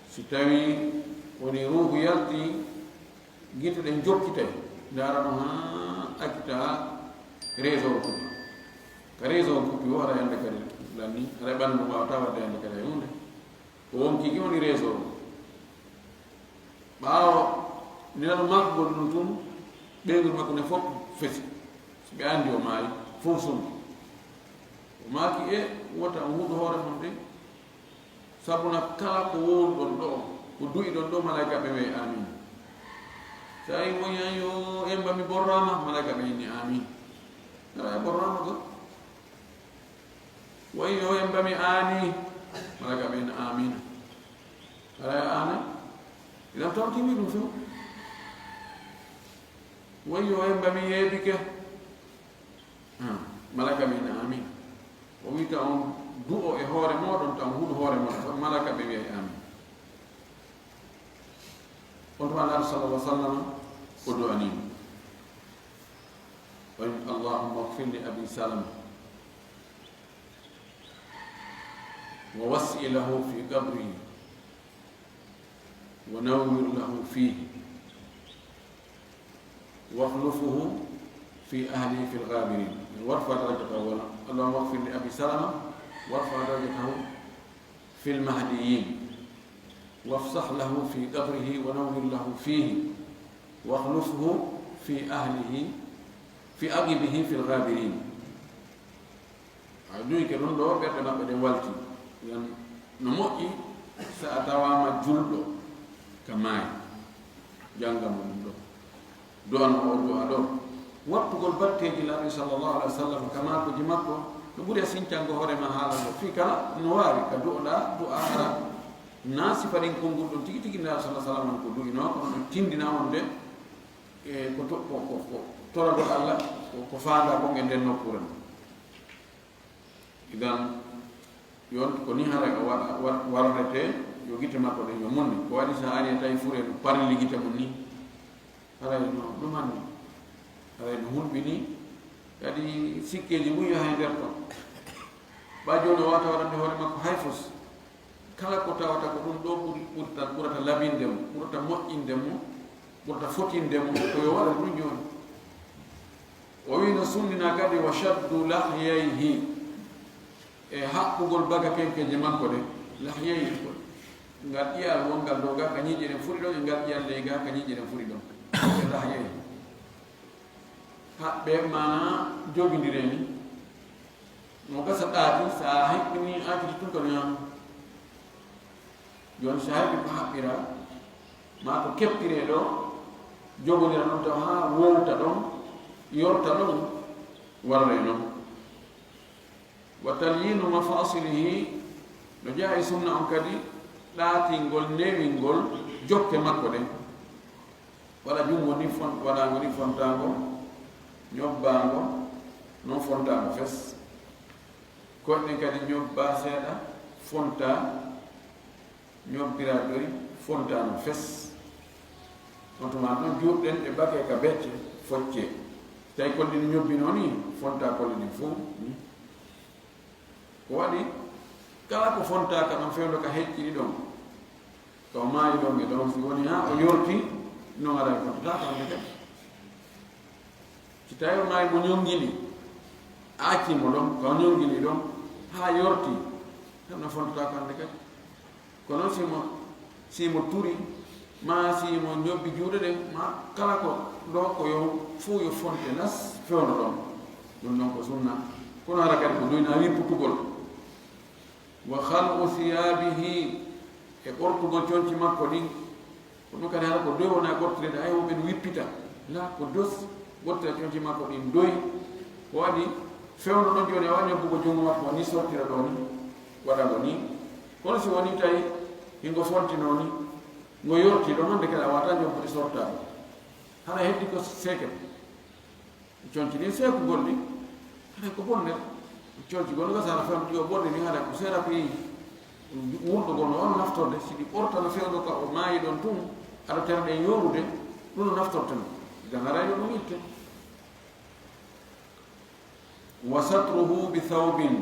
Si tawi woni ruuhu yalti, gite ɗen jokkitay, ndaara no haa accita réseau o kuppi. Ka réseau o kuppi o, hara yande kadi lanni, hara ɓandu mo waawata wadde yande kadi e huunde. Ko wonkii ki woni réseau o. Ɓaawo Nelaaɗo maakugol ɗum tun, ɓeynguure makko nden fof fesi. Si ɓe anndi o maayi, fof sonki. O maaki, e, wota on huɗo hoore mon de. Sabu na kala ko wowluɗon ɗo, ko du'iɗon ɗo, malaa'ikaaɓe wi'ay, "Aamiin." Si a wi'i, "Yo, en mba mi borraama," malaa'ikaaɓe inni, "Aamiin." Hara a borraama ko? Wayi yo en mba mi aanii, malaa'ikaaɓe en aamiina. Hara a aanay? Idan tawtini ɗum fof. Wayi yo en mba mi yeebike. Ah, malaa'ikaaɓe en aamiin. O wi'ata on du'o e hoore mooɗon, taw huɗo hoore mooɗon, malaa'ikaaɓe wi'ay aamiin. On tuma Nulaaɗo sallallahu alaihi wasallam o du'anii. O wi'i, "Allahumma ighfir li Abi Salama, wa wassi' lahu fi qabrihi, wa nawwir lahu fihi, wa akhlufhu fi ahlihi fil ghabirin, warfa' darajatahu." Allahumma ighfir li Abi Salama, warfa' darajatahu fil mahdiyyin, wafsah lahu fi qabrihi wa nawwir lahu fihi, wa akhlufhu fi ahlihi, fi aqibihi fil ghabirin. A duyi ke ɗum ɗo, ɓerɗe maɓɓe ɗen walti. Yan no moƴƴi, si a tawaama julɗo ka maayi, jannga mo ɗum ɗo. Du'ano o du'a ɗo. Wattugol batteeji Nulaaɗo sallallahu alaihi wasallam, ka maakuuji makko, no ɓuri a sincango hoore ma haala ngo. Fii kala no waawi ka du'oɗaa, du'a hara na sifarin konngol ɗon tigi tigi Nulaaɗo sallallahu alaihi wasallam ko du'inoo, kono no tindina wonde, e, ko to-, ko, ko, ko toragol Allah, ko, ko faandaa kon e nden nokkuure non. Idan, yon ko ni haray o waɗa, wa-, warretee, yo gite makko ɗen yo munne. Ko waɗi si a ari a tawi fure no parli gite mum ni, haray no ɗumanni, haray no hulɓini, kadi sikkeeji mum yahay nder ton. Ɓaa jooni o waawata waɗande hoore makko hay fus. Kala ko tawata ko ɗum ɗo ɓuri, ɓurta, ɓurata labinde mo, ɓurata moƴƴinde mo, ɓurta fotinde mo, ko yo waɗa ɗum jooni. O wi no sunnina kadi wa shaddu lahyayhi, e haɓɓugol baga kenkeje makko ɗe, lahyayhi ko ngal ƴiyal wongal dow ga ka ñiiƴe ɗen furi ɗon, e ngal ƴiyal ley ga ka ñiiƴe ɗen furi ɗon. E lahyayhi. Haɓɓe maana jogindire ni. No gasa ɗaati, sa a hiɓɓini aaciti tun ko ñaama. Jooni si a heɓi ko haɓɓira, maa ko keppiree ɗo, jogondira ɗon taw haa wowta ɗon, yorta ɗon, warre non. Wa talyinu mafasilihi, no jeyaa e sunna on kadi, ɗaatingol, newingol jokke makko ɗen. Waɗa junngo ni fon-, waɗaango ni fontaango, ñobbaango, non fontaango fes. Koɗɗen kadi ñobbaa seeɗa, fontaa, ñobbira doy, fontaa non fes. On tuma ɗon juutɗen ɗe bakee ka becce, foccee. Tawi kolli ni ñobbinoo ni, fontaa kolli ni fow, ni. Ko waɗi, kala ko fontaa ka ɗon fewndo ka hecciri ɗon, ka o maayi ɗon e ɗon, si woni haa o yorti, non aray fontata hannde kadi. Si tawi o maayi mo ñongini, a accii mo ɗon, ka o ñongini ɗon, haa yorti, tan no fontata ko hannde kadi. Kono si mo, si mo turi, maa si mo ñobbi juuɗe ɗen, maa kala ko ɗo ko yo, fow yo fonte nas fewndo ɗon. Ɗum ɗon ko sunna. Kono hara kadi ko doyna wipputugol. Wa khal'u thiyabihi, e ɓortugol conci makko ɗin. Ko ɗum kadi hara ko doy wona ɓortirede, hay woɓɓe no wippita. La, ko dos ɓortira conci makko ɗin doy. Ko waɗi fewndo ɗon jooni a waɗi ñobbugo junngo makko ni sortira ɗo ni, waɗa ngo ni. Kono si woni tawi hingo fontinoo ni, ngo yorti ɗon hannde kadi a wata ñobbude sortaade. Hara heddi ko seket. Conci ɗin seekugol ɗin, haray ko bonde. Conci gonɗo gasara fewndo ɗi o bonde ni, haray ko seera ko yehi. Wurɗo gonɗo on naftorde, si ɗi ɓortano fewndo ka o maayi ɗon tun, aɗa tere ɗen yorude, ɗum no naftorte no. Idan haray yo ɗum itte. Wa satruhu bi thawbin,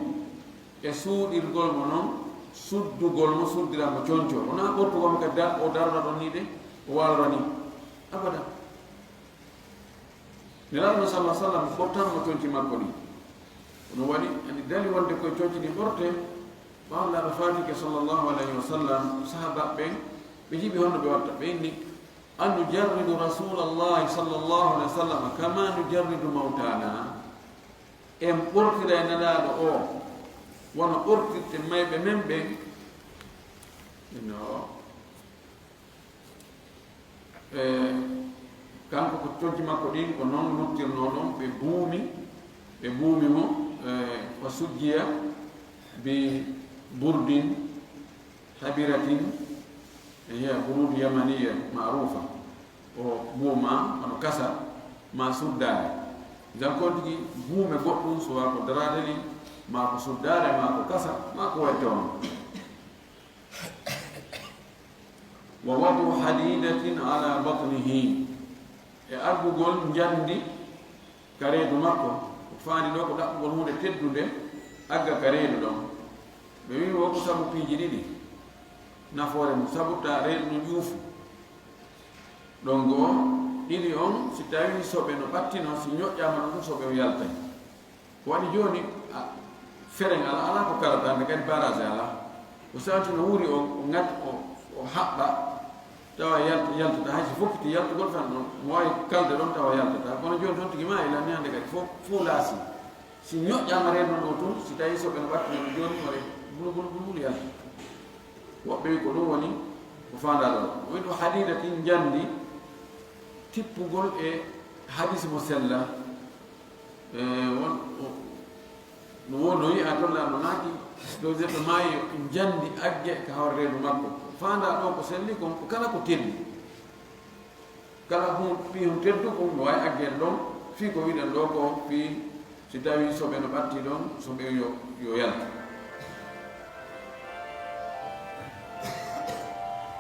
e suuɗirgol mo non, suddugol mo, suddira mo conco. Wonaa ɓortugol mo kadi da-, o darora ɗon ni de, o waalora ni. Abada. Nelaaɗo no sallallahu alaihi wasallam ɓortan mo conci makko ɗin. Kono waɗi, ani dali wonde koye conci ɗin ɓorte, ɓaawo Nelaaɗo faatike sallallahu alaihi wasallam, sahaabaaɓe ɓen, ɓe jiɓi honno ɓe watta, ɓe inni, "An nujarridu Rasulallahi sallallahu alaihi wasallam kama nujarridu mautana." En ɓortira e Nelaaɗo o, wano ɓortirte mayɓe men ɓen. No. E, kanko ko conci makko ɗin ko non luttirnoo ɗon, ɓe buumi, ɓe buumi mo, e, fa sujjiya bi burdin habiratin, e, hiya burudu yamaniya maarufa. O buuma, hono kasa, ma suddaare. Jan kon tigi buume goɗɗum, suwa ko daraade ni, ma ko suddaare, ma ko kasa, ma ko waɗi toon. Wa wadu hadidatin ala batnihi, e aggugol njandi ka reedu makko. Ko faandi ɗo ko ɗaɓɓugol huunde teddunde, agga ka reedu ɗon. Ɓe wi'i wo ko sabu piiji ɗiɗi nafoore mum, sabu ta reedu no ƴuufu. Ɗon goo, ɗiɗi on, si tawii soɓe no ɓattinoo, si ñoƴƴaama ɗon ɗum, soɓe on yaltay. Ko waɗi jooni, a, fereŋ alaa, alaa ko karata, nde kadi barage alaa. Ko sawti no wuuri o, o ŋat-, o, o haɓɓa, tawa yalt-, yaltata, hay si fokkiti yaltugol tan ɗon, mo waawi kalde ɗon tawa yaltata. Kono jooni toon tigi ma ila ni hannde kadi fof, fof laasi. Si ñoƴƴaama reedu ɗo tun, si tawii soɓe no ɓattinoo jooni, waɗe bulu, bulu, bulu, bulu yalta. Woɓɓe wi ko ɗum woni ko faandaa ɗo. O wi ɗo hadiida tin njandi tippugol e hadis mo sella. E, won, o, no won no yi'a toon laa no naati, ɗo zeto maayi njandi agge ka hoore reedu makko. Faandaa ɗo ko selli kon, ko kala ko telli. Kala hun, fii hun teddu kun, no waawi aggel ɗon, fii ko wiɗen ɗo ko, fii si tawii soɓe no ɓatti ɗon, soɓe yo, yo yaltu.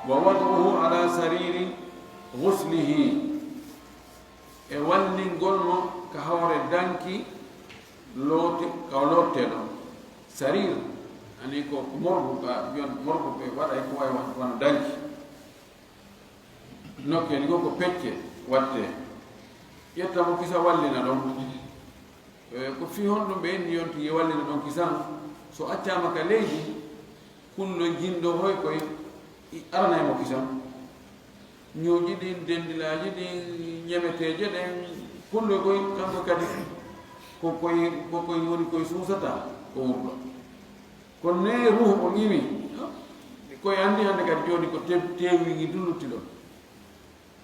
Wa wad'uhu ala sariri ghuslihi, e wallingol mo ka hoore danki loote, ka o lootte ɗon. Sarir, ani ko morgu, ka jon morgu ɓe waɗa e ko wawi wano danki. Nokkeeli goo ko pecce waɗtee. Ƴetta mo kisa wallina ɗon. E, ko fii honɗum ɓe inni yonti wallina ɗon kisan? So accaama ka leydi, kulloy jindo hoy koy i-, aranay mo kisan. Ñuuƴi ɗin, dendilaaji ɗin, ñemeteeje ɗen, kulloy koy kanko kadi ko koy, ko koy woni koy suusata ko wurɗo. Kono ne ruuhu on iwi, koy anndi hannde kadi jooni ko te-, teewi ngi dullutti ɗon.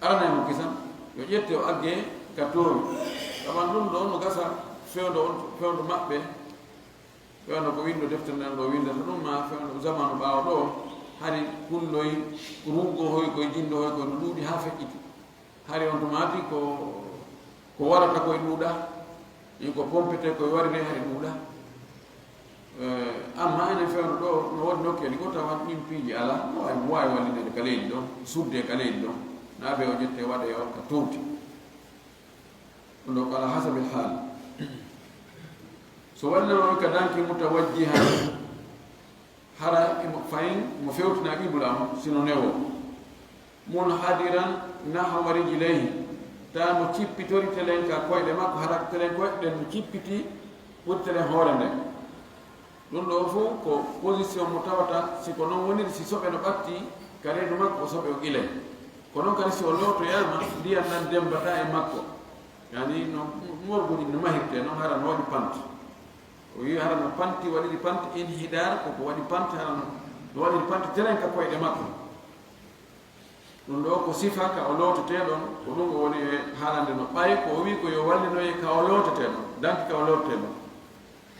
Aranay mo kisan, yo ƴette o agge ka toowi. Saban ɗum ɗo no gasa fewndo on, fewndo maɓɓe, fewndo ko winndo deftere nden ɗo winndata ɗum, ma fewndo zamanu ɓaawo ɗo, hari kulloy ruugo hoy koy, jindo hoy koy no ɗuuɗi haa feƴƴiti. Hari on tumaati ko, ko warata koy ɗuuɗa. Ɗin ko pompetee koye warire hari ɗuuɗa. Eh, amma enen fewndo ɗo, no woodi nokkeeli goo tawa ɗin piiji alaa, no waawi, no waawi wallineede ka leydi ɗon, sudde ka leydi ɗon, naa ɓe o ƴette waɗe o ka towti. Ɗum ɗo ko ala hasabil haal. So wallinama on ka danki mutawajjihan, hara imo fayin, mo fewtina qibla on, sino newo. Munhadiran nahwa rijlayhi, tawa mo cippitori telen ka koyɗe makko, hara telen koyɗe ɗen no cippiti ɓuri telen hoore nden. Ɗum ɗo fof ko position mo tawata, si ko non woniri, si soɓe no ɓatti ka reedu makko, o soɓe o qilay. Ko non kadi si o lootoyaama, ndiyan nan dembataa e makko. Yani no morguji no mahirtee non, hara no waɗi pant. O wi'i hara no panti, waɗiri pant, inhidar, ko ko waɗi pant, hara no, no waɗiri pant telen ka koyɗe makko. Ɗum ɗo ko sifa ka o lootetee ɗon, ko ɗum o woni e haalande no ɓay ko o wi'i ko yo wallinoye ka o lootetee ɗon, danki ka o lootetee ɗon.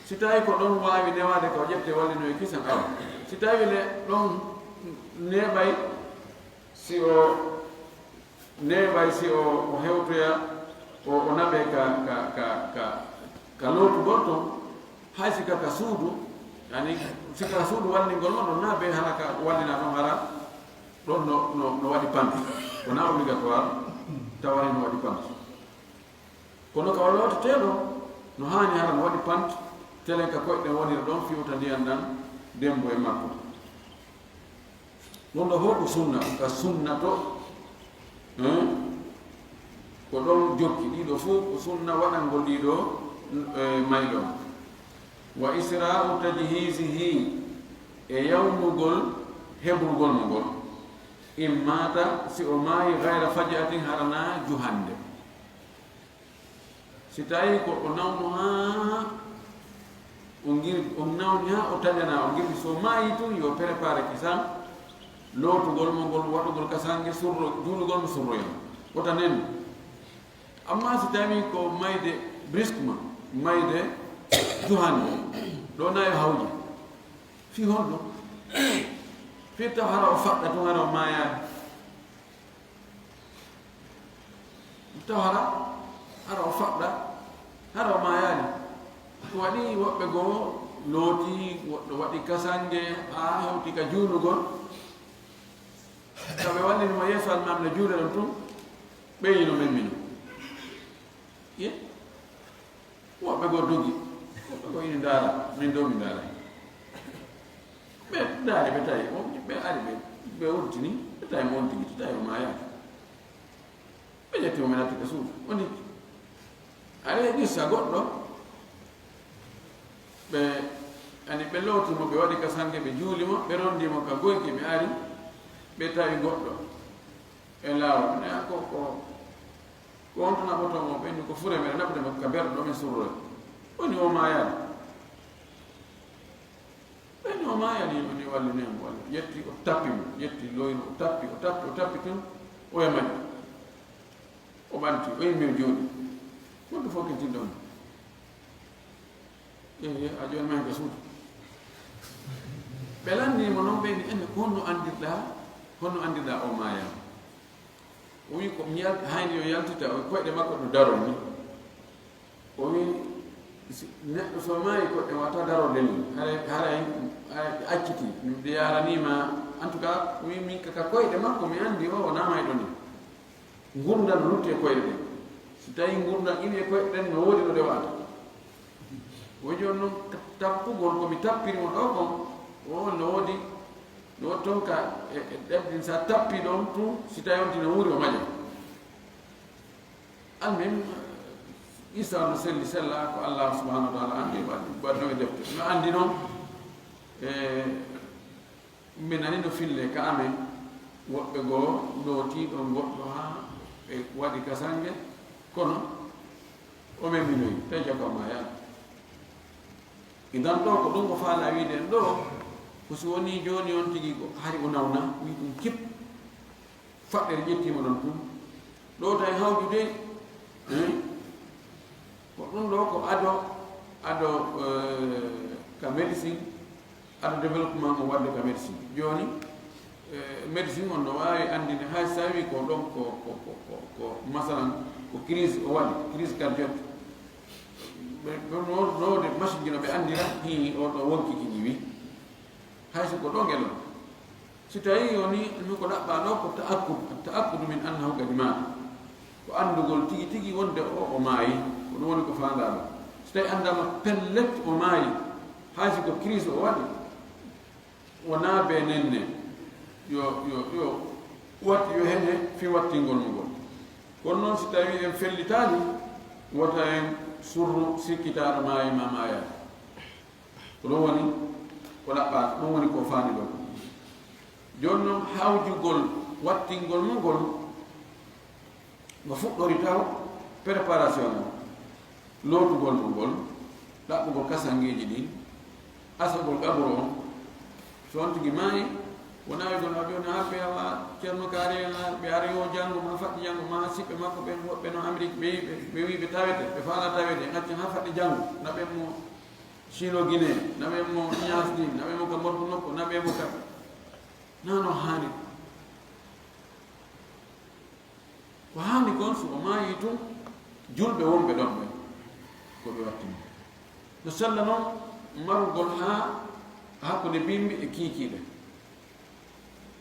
Si tawi ko ɗon waawi newaade ka o ƴette wallinoye kisan awa. Si tawi le ɗon neeɓay si o neeɓay si o, o hewtoya, o, o naɓe ka, ka, ka, ka, ka lootugol ton, hay si ka, ka suudu, yani, si ka suudu wallingol mo ɗon, naa be hara ka wallina ɗon hara, ɗon no, no, no waɗi pant. Ko naa obligatoire, tawani no waɗi pant. Kono ka o lootetee ɗon, no haani hara no waɗi pant, telen ka koyɗe wonira ɗon, fiwta ndiyan ɗan, dembo e makko. Ɗum ɗo fof ko sunna, ka sunna to, hein? Ko ɗon jokki, ɗiɗo fof ko sunna waɗangol ɗiɗo, eh, mayɗo. Wa isra'u tajhizihi, e yawnugol heɓrugol mo ngol. In mata, si o maayi, gayra faj'atin, hara naa juhannde. Si tawi ko o nawno haa o ngir-, o nawni haa o taƴana, o ngirɗi, so maayi tun, yo prépare kisan, lootugol mo ngol, waɗugol kasange, surro, juulugol mo surroyam. Wota nen. Amma si tawi ko mayde brusquement, mayde juhannde, ɗo na yo hawji. Fii honɗum? Fii taw hara o faɗɗa tun, hara o maayaali. Taw hara, hara o faɗɗa, hara o maayaali. Ko waɗi woɓɓe goo looti, woɗɗo waɗi kasange, haa hewti ka juulugol. Ka ɓe wallini mo yeeso Almaami no juula ɗon tun, ɓeyi no memmino. Ye? Woɓɓe goo dogi, woɓɓe goo ini ndaara, min ɗo mi ndaara. Ɓe ndaari, ɓe tawi, o, ɓe ari, ɓe, ɓe wontini, ɓe tawi mo wontini, ɓe tawi o maayaaki. Ɓe ƴetti mo, ɓe natti ka suudu, o niti. Ari e qissa goɗɗo, ɓe, ani ɓe looti mo, ɓe waɗi kasange, ɓe juuli mo, ɓe rondi mo ka goyki, ɓe ari, ɓe tawi goɗɗo e laawol. Ne a ko, ko, ko on to naɓoto mo, ɓe inni ko fure mere, naɓude mo ka berɗo, ɗo men surroy. Woni o maayaali. Ɓe no maayani mo ni wallu nen mo wallu. Yetti o tappi mo, yetti loyno o tappi, o tappi, o tappi tun, o yamani. O ɓanti, o yimmi o jooɗi. Goɗɗo fof kintinɗo mo. Ehe, a jooni mahi ka suudu. Ɓe lanni mo noon, ɓe ni, "Enne, ko honno anndirɗaa, honno anndirɗaa o maayani?" O wi, "Ko mi yal-, hayni yo yaltita, o koyɗe makko no daroo ni." O wi, "Si neɗɗo so maayi, koyɗe wata daroo lelni. Haray, haray, haray acciti. Mi yaaraniima, en tout cas, o wi, min ka, ka koyɗe makko mi anndi o, o namayɗo ni. Ngurndan no lutti e koyɗe ɗen. Si tawi ngurndan ini e koyɗe ɗen, no woodi no rewata." O wi, "Jooni noon, tappugol ko mi tappiri mo ɗo kon, o, no woodi Ɗo ton ka e, e ɗaɓɓin sa tappi ɗon tun, si tawi on tino wuuri o maƴa. Almin, isa no selli sella ko Allah subhanahu wa ta'ala andi, waɗi ɗon e defte. No andi non, e, min nani no fille ka amen, woɓɓe goo looti ɗon goɗɗo ha ɓe waɗi kasange, kono o meminoyi, tawi jaka o maaya. Idan ɗo ko ɗum o faala wiide en ɗo, ko si woni jooni on tigi ko hari o nawna, wi ɗum kip, faɗɗere ƴettiima ɗon tun. Ɗo tawi hawjude, eh, ko ɗum ɗo ko ado, ado, eh, ka médecine, ado développement mo wadde ka médecine. Jooni, eh, médecine on no waawi anndinde hay so tawi ko ɗon ko, ko, ko, ko, ko masalan ko crise o waɗi, crise cardiaque. Ɓe, ɓe no, no de machine ji no ɓe anndira, hi o ɗo wonki ki ñiwi. Hay so ko ɗo ngel on. Si tawi woni mi ko ɗaɓɓa ɗo ko ta'akkud, ta'akkudu min annahu qad maata. Ko anndugol tigi tigi wonde o, o maayi, ko ɗum woni ko faandaa ɗo. Si tawi anndaama pellet o maayi, hay so ko crise o waɗi, wonaa be nenne, yo, yo, yo wat-, yo heñe fi wattingol mo ngol. Kono noon si tawi en fellitaali, wota en surru sikkitaaɗo maayi ma maayaani. Ko ɗum woni ko ɗaɓɓaaka, ɗum woni ko faani ɗo. Jooni noon, hawjugol wattingol mo ngol, no fuɗɗori taw préparation o, lootugol mo ngol, ɗaɓɓugol kasangeeji ɗin, asagol qaburu on. So on tigi maayi, wonaa wigol ma ɓe woni haa ɓe awa Ceerno Kaari en, haa ɓe ara yo janngo, ma faɗɗi janngo, ma siɓɓe makko ɓen woɓɓe no Amérique, ɓe wi ɓe, ɓe wi ɓe tawete, ɓe faala tawete, en accan haa faɗɗi janngo, na ɓen mo Sino Guinée, na ɓen mo Niass ɗin, na ɓen mo ka Morgu Nokko, na ɓen mo ka. Na no haani. Ko haani kon, so o maayi tun, julɓe wonɓe ɗon ɓen, ko ɓe wattini. No sella non marugol haa hakkunde bimbi e kiikiiɗe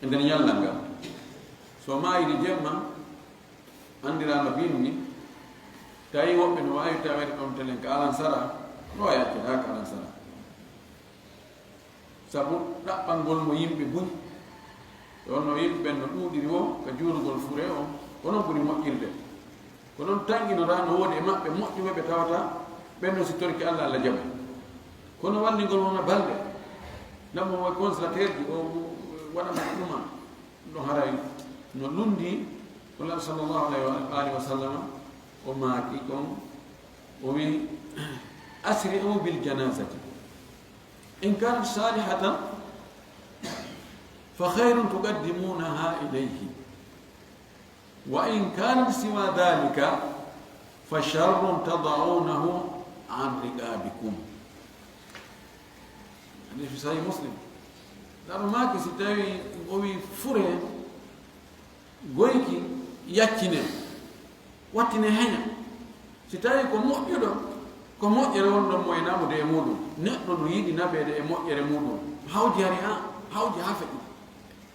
e nder ñallal ngal. So o maayiri jemma, anndiraama bimbi, tawi woɓɓe no waawi taweede ɗon telen ka alansara, no waawi accede haa ka alansara. Sabu ɗaɓɓangol mo yimɓe buy, ɗon no yimɓe ɓen no ɗuuɗiri wo ka juulugol fure on, ko non ɓuri moƴƴirde. Ko non tannginoraa no woodi e maɓɓe moƴƴuɓe ɓe tawata ɓen no si torki Alla, Alla jaɓay. Kono wallingol wona balɗe, namo wo consulateur ji o waɗa mo ɗuma, no haray no lundi ko Laaɗo sallallahu alayhi wa alihi wa sallama o maaki kon, o wi, "Asri'u bil janazati. In kanat salihatan, fa khayrun tuqaddimunaha ilayhi. Wa in kanat siwa dhalika, fa sharrun tada'unahu an riqabikum." Hadith Sahih Muslim. Laaɗo maaki, si tawi o wi fure, goyki yaccine, wattine heña. Si tawi ko moƴƴuɗo, ko moƴƴere wonɗon mo e naɓude e muɗum. Neɗɗo no yiɗi naɓeede e moƴƴere muɗum. Hawji hari haa, hawji haa feƴƴi.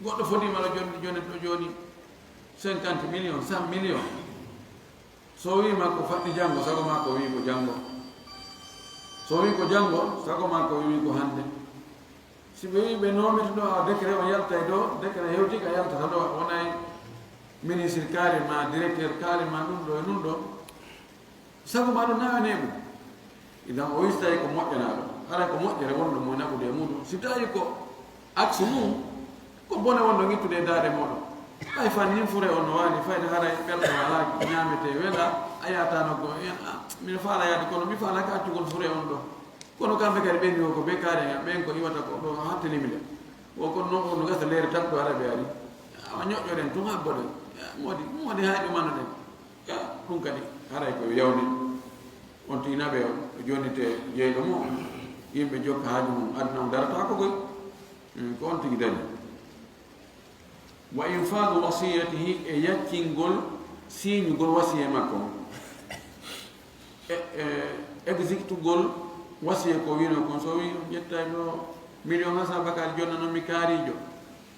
Goɗɗo fodii ma ɗo jonni, jonni, ɗo jooni cinquante millions, cent millions. So o wii ma ko faɗɗi janngo, sago ma ko wii ko janngo. So o wii ko janngo, sago ma ko wii ko hannde. Si ɓe wii ɓe noomete ɗo, a décret o yaltay ɗo, décret hewti ka yaltata ɗo, a wonay ministre kaari ma, directeur kaari ma, ɗum ɗo e ɗum ɗo. Sago ma ɗum naawene ɗum. Idan o wistay ko moƴƴanaaɗo. Haray ko moƴƴere wonɗo mo naɓude e muɗum. Si tawi ko aksi mum, ko bone wonɗo ŋittude e daade mooɗon. Ɓay fannin fure on no waali fayde haray ɓerɗe wala ñaamete wela, a yaatano go en, a, miɗo faala yaade kono mi faala ka accugol fure on ɗo. Kono kamɓe kadi ɓen yo ko ɓe kaare ɓen ko iwata ko ɗo hattelimi de. O kono noon ko no gasa leere tan ɗo hara ɓe ari. Awa ñoƴƴoɗen tun habboɗen. Moodi, moodi hay ɗo manoɗen. Ya, ɗum kadi haray ko yawni. On tinaɓe o jonnite jeyɗo mo. Yimɓe jokka haaju mum aduna on darata ko koy. Mm, ko on tigi dañi. Wa infadu wasiyatihi, e yaccingol, siiñugol wasiye makko. E, e, exécutugol wasiye ko wino kon. So wi on ƴettay ɗo million Hasan Bakar jonnanomi kaarijo.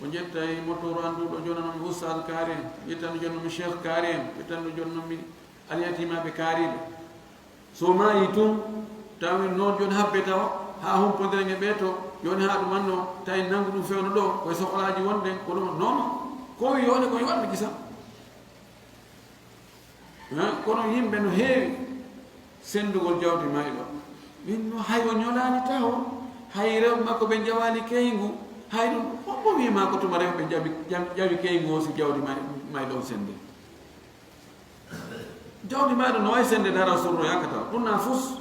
O ƴettay motoru annduɗo jonnanomi Oustaz Kaari en. Ƴettan ɗo jonnanomi Cheikh Kaari en. Ƴettan ɗo jonnanomi Alyatimaɓe kaariɓe. So maayi tun, tawi noon jooni habbe tawa, haa humpondiren e ɓee to, jooni haa ɗum anno, tawi nanngu ɗum fewndo ɗo, koye sokolaaji wonde, ko ɗum, non, non. Ko wi yoone ko yo Allah gisa. Eh, kono yimɓe no heewi senndugol jawdi mayɗo. Min no hay o ñolaani taho, hay rewɓe makko ɓe njawaali keyngu, hay ɗum, hombo wiima ko tuma rewɓe jaɓi, jam-, ƴawi keyngu o si jawdi may-, mayɗo on sennde? Jawdi mayɗo no wayi sennde dara surro yakata. Ɗum na fus,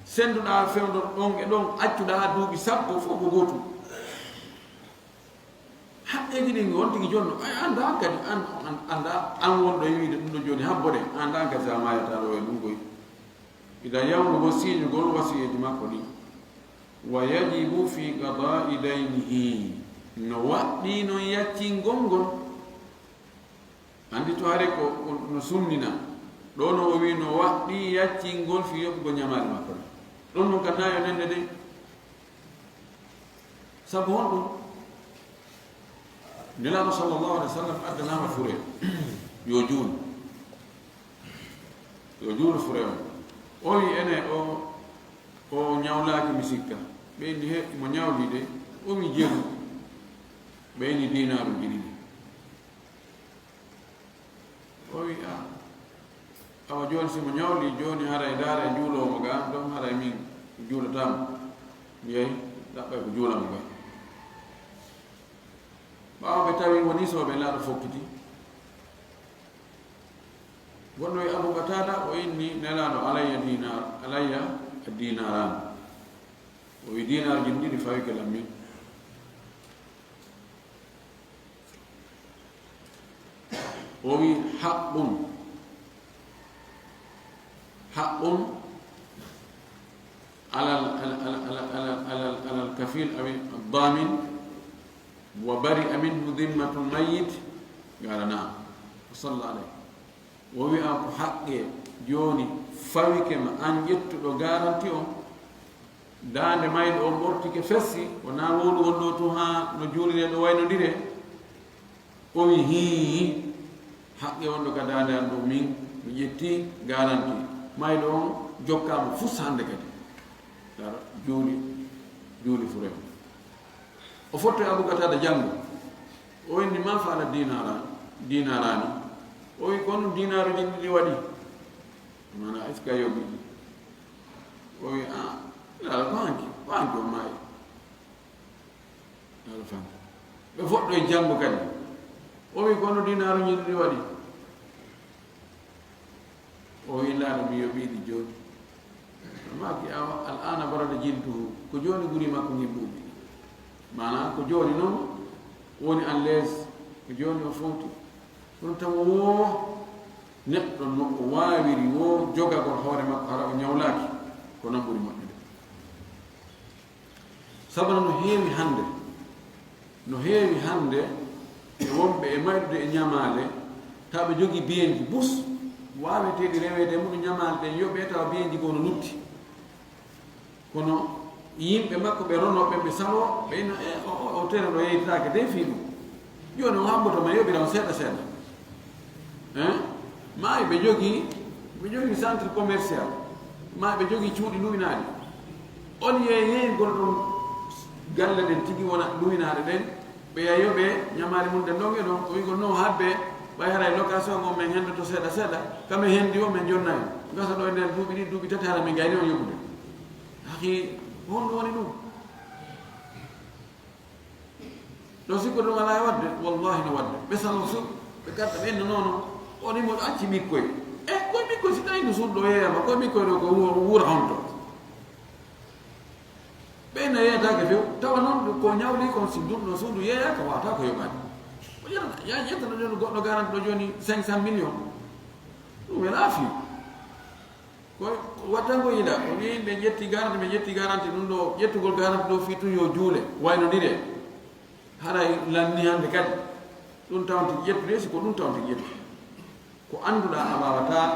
sennduɗaa fewndo ɗon e ɗon, accuɗaa duuɓi sappo, fof ko gootum. Haqqeeji ɗin on tigi jonno, ay, anndaa kadi, an, an, anndaa, an wonɗo e wiide ɗum ɗo jooni, habbode, anndaa kadi so a maayataa ɗo e ɗum koy. Ida yawnugo siiñugol wasiyeeji makko ɗin. Wa yajibu fi qada'i daynihi. No waɗɗii non yaccingol ngol. Anndi to hare ko, ko no sunnina. Ɗo no o wi no waɗɗii yaccingol fi yoɓugol ñamaali makko ɗin. Ɗum ɗum kan na yo nenne de. Sabu honɗum? Nelaaɗo sallallahu alaihi wasallam addanaama fure. Yo juul. Yo juulu fure on. O wi ene o, o ñawlaaki mi sikka. Ɓe inni he mo ñawli de, o wi jeru. Ɓe inni dinaaru ɗiɗi. O wi a, awa jooni si mo ñawli jooni haray daara e juuloomo ga, ɗon haray min juulataama. Mi yehi, ɗaɓɓay ko juulamo ga. Ɓaawo ɓe tawi woni so ɓe laaɗo fokkiti. Wonno e Abu Qatada, o inni Nelaaɗo alayya dinar, alayya dinaran. O wi dinaarji ɗiɗi fawike lam min. O wi haqqun. Haqqun alal, alal kafil aw ad-damin wa bari'a minhu dhimmatul mayyit. Qala na'am. Wa salla alayhi. O wi'a ko haqqe jooni fawike ma an ƴettuɗo garanti on. Daande mayɗo on ɓortike fessi, wonaa wowlu won ɗo tun haa no juuliree ɗo waynondire. O wi hii, haqqe wonɗo ka daande an ɗo min, mi ƴetti garanti. Mayɗo on jokkaama fus hannde kadi. Daro juuli, juuli fure on. O fotto e Abu Qatada janngo. O inni ma faala dinaara, dinaaraani. O wi kono dinaaruji ɗiɗi waɗi. Mana est-ce que a yoɓi? O wi a, Nelaaɗo ko hanki, ko hanki o maayi. Nelaaɗo fanki. Ɓe foɗɗo e janngo kadi. O wi kono dinaaruji ɗiɗi waɗi. O wi Nelaaɗo mi yoɓi ɗi jooni. Maaki awa al'ana barada jilduhu. Ko jooni guri makko ngimbuuɓi. Maana ko jooni noon woni en l'aise. Ko jooni o fowti. Kono tawa woo neɗɗo no o waawiri woo jogagol hoore makko hara o ñawlaaki. Ko noon ɓuri moƴƴude. Sabu no heewi hannde, no heewi hannde e wonɓe e mayɗude e ñamaale, tawa ɓe jogii biyeenji bus, waaweteeɗi reweede e muɗum ñamaale ɗen yoɓee tawa biyeenji goo no lutti. Kono yimɓe makko ɓe ronooɓe ɓe saloo, ɓe ina e o, o, o tere ɗo yeytataake de fii ɗum. Jooni o hamboto ma yoɓira on seeɗa seeɗa. Hein? Maayi ɓe jogii, ɓe jogii centre commercial, maayi ɓe jogii cuuɗi luwinaaɗi. On yeeyeyngol ɗum galle ɗen tigi wona luwinaare ɗen, ɓe yayo ɓe ñamaali mum ɗen ɗon e ɗon, o wi'gol non habbe, ɓay haray location on men hendoto seeɗa seeɗa, ka men hendi o men jonnay. Gasa ɗo e nder duuɓi ɗiɗi, duuɓi tati hara men gayni on yoɓude. Haki, honɗum woni ɗum? Ɗo sikko ɗum alaa e waɗde, wallahi no waɗde. Ɓe salo su, ɓe gadda ɓe no nono, o ni mo acci ɓikkoy. E koye ɓikkoy si tawi no suudu ɗo yeeyama, koye ɓikkoy ɗo ko wuura, wuura honto. Ɓe no yeeyataake few, tawa noon ko ñawli kon si ɗum no suudu yeeyaaka wata ko yoɓaani. O ƴetta, ya ƴetta no jooni goɗɗo garanti ɗo jooni cinq cent millions. Ɗum e laafi. Ko wattango yiɗa, o wi'i ɓe ƴetti garanti, ɓe ƴetti garanti ɗum ɗo, ƴettugol garanti ɗo fii tun yo juule, waynodire. Haray lanni hannde kadi, ɗum tawti ƴettude, si ko ɗum tawti ƴettu. Ko annduɗaa a waawataa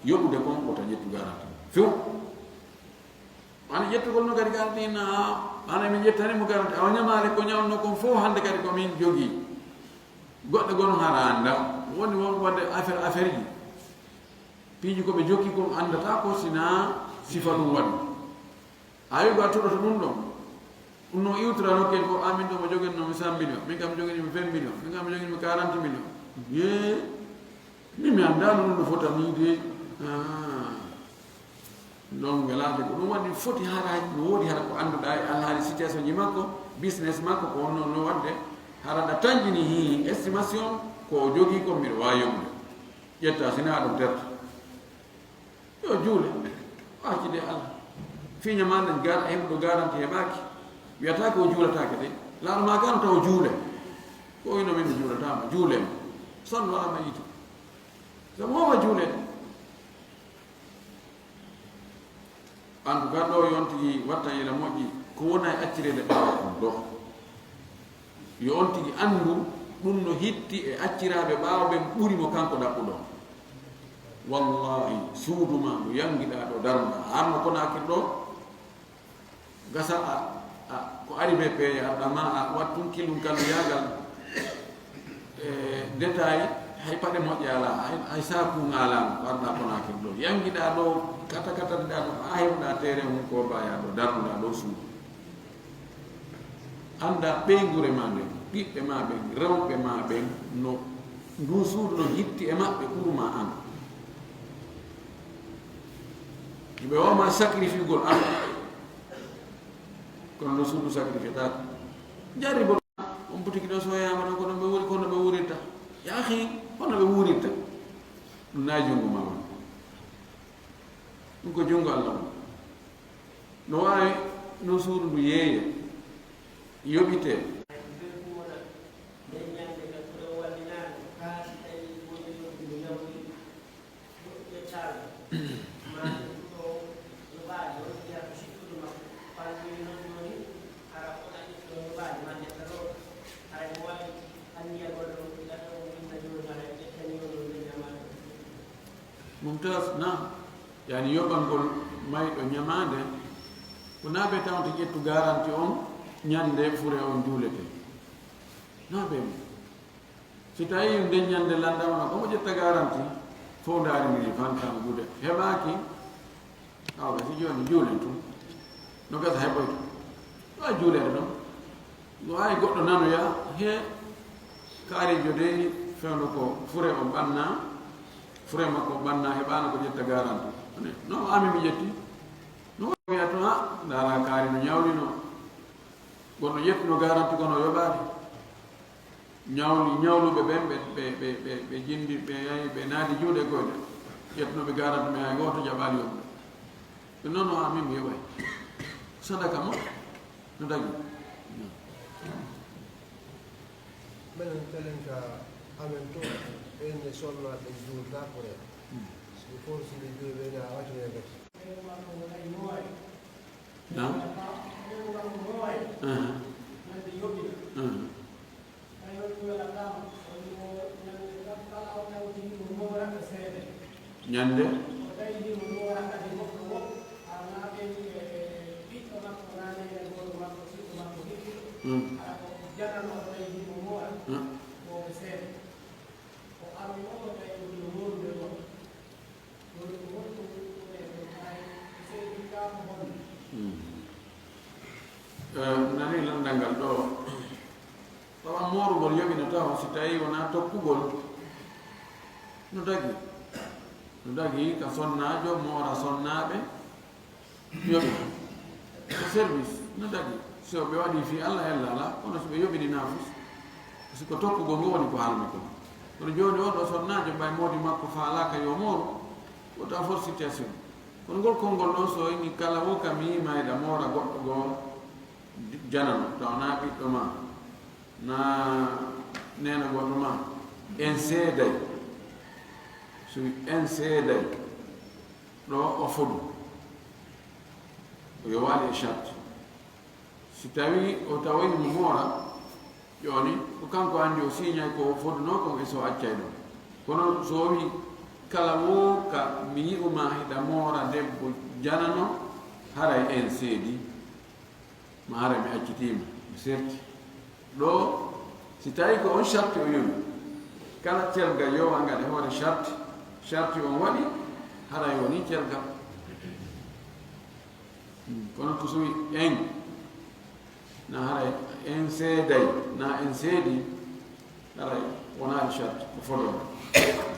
yoɓude kon, wota ƴettu garanti. Few. Wano ƴettugol no kadi garanti na, wano min ƴettani mo garanti. Awa ñamaale ko ñawno kon fof hannde kadi ko min jogii. Goɗɗo gono hara annda. Woni won wadde affaire, affaire ji. Piiji ko ɓe jokki kon anndataa ko sina sifa ɗum waɗi. A wigo a toɗoto ɗum ɗon. Ɗum no iwtirano ken ko amin ɗo mo jogen no mi cent million, min kam joginimi vingt million, min kam joginimi quarante million. Ye, ni mi anndaano ɗum no fota ni de. Ah. Non welaade ko ɗum waɗi foti hara no woodi hara ko annduɗaa e alhaali situation ji makko, business makko ko wonno no waɗde hara ɗa tanƴini hi estimation ko o jogii ko mbiɗo waawi yoɓude. Ƴetta sina aɗum terta. Yo juule. Acci de Allah. Fiiña ma nden gar heɓuɗo garanti heɓaaki. Wiyata ko o juulataake de. Laaɗo ma kan taw juule. Ko ino min mi juulataama. Juule ma. Son wala ma yitu. Sabu woma juule. En tout cas ɗo yo on tigi watta ila moƴƴi ko wona e accireede ɓaawo kon ɗo. Yo on tigi anndu ɗum no hitti e acciraaɓe ɓaawo ɓen ɓuri mo kanko ɗaɓɓuɗo. Wallahi suudu ma ndu yangiɗaa ɗo darnuɗaa harno konakir ɗo. Gasa a, a ko ari be peeya arɗa ma a wattun kilun kalu yagal. E détail, hay paɗe moƴƴe alaa, hay, hay sakuŋa alaa, ko arɗa konakir ɗo yangiɗaa ɗo, kata kata ɗa ɗo a hewɗa tere mum ko baya ɗo darnuɗaa ɗo suudu. Annda ɓeynguure ma nden, ɓiɓɓe ma ɓen, rewɓe ma ɓen no ndun suudu no hitti e maɓɓe ɓuruma an. Ɓe wawma sacrifiugol an. Kono no suudu sacrifietaako. Jarribol. On butiki ɗo soyama ɗo kono ɓe wuri kono ɓe wurirta. Yahi kono ɓe wurirta. Ɗum na junngo ma on. Ɗum ko junngo Allah on. No waawi no suudu ndu yeeye yoɓite. Mumtaz, na yani yoɓangol mayɗo ñamaande ko naabe tawata ƴettu garanti on ñande fure on juulete. Naabe mo si tawi nde ñande landama ko mo ƴetta garanti fof ndaari mini fantan gude heɓaaki. Awa si jooni juulen tun no gasa heɓoyto. Ɗo a juuleede ɗon. Ngo hayi goɗɗo nanoya he kaarijo dey fewndo ko fure o ɓanna, fure makko ɓanna heɓaano ko ƴetta garanti. No ami mi ƴetti. No wiya tun ha ndaara kaari no ñawlino. Goɗɗo ƴettuno garanti kono yoɓaade. Ñawli ñawluɓe ɓen ɓe ɓe ɓe ɓe ɓe jindi ɓe yahi ɓe naadi juuɗe goyɗe. Ƴettunoɓe garanti ɓe hay gooto jaɓaali yoɓude. Ɓe noon o amin mi yoɓay. Sadaka mo no dagi. Menen telen ka amen to ɓen e sonnaaɓe juulta ko rek. Siko fof sinde juuɗe ɓe ne a wati ɓe gati. Naam. Ñande. Nani landal ngal ɗo. Tawa moorugol yoɓino taho si tawi wona tokkugol. No dagi no dagi ka sonnaajo moora sonnaaɓe. Yoɓi ko service no dagi. So ɓe waɗi fii allah ella ala kono so ɓe yoɓini nafus. Siko tokkugol ngo woni ko halmi kon. Kono jooni o ɗo sonnaajo mbay moodi makko faalaaka yo mooru. Wota for situation. Kono ngol konngol ɗon so ini kala wo ka mi mayɗa moora goɗɗo goo janano taw na ɓiɗɗo ma na neena goɗɗo ma. En seeday so en seeday ɗo o fodu o yowaali e charte. Si tawi o tawoyi mo moora jooni ko kanko anndi o siiñay ko o fodunoo kon e so accay ɗum. Kono so o wi kala woo ka mi yi'u ma hiɗa moora debbo janano haray en seedi ma haray mi accitiima mi serti ɗo. Si tawi ko on sarti o yowi kala celga yowa ngal e hoore sarti sarti on waɗi haray woni celga. Kono ko so wi en, na haray en seeday, na en seedi, haray wonaa e charte, ko fodoo.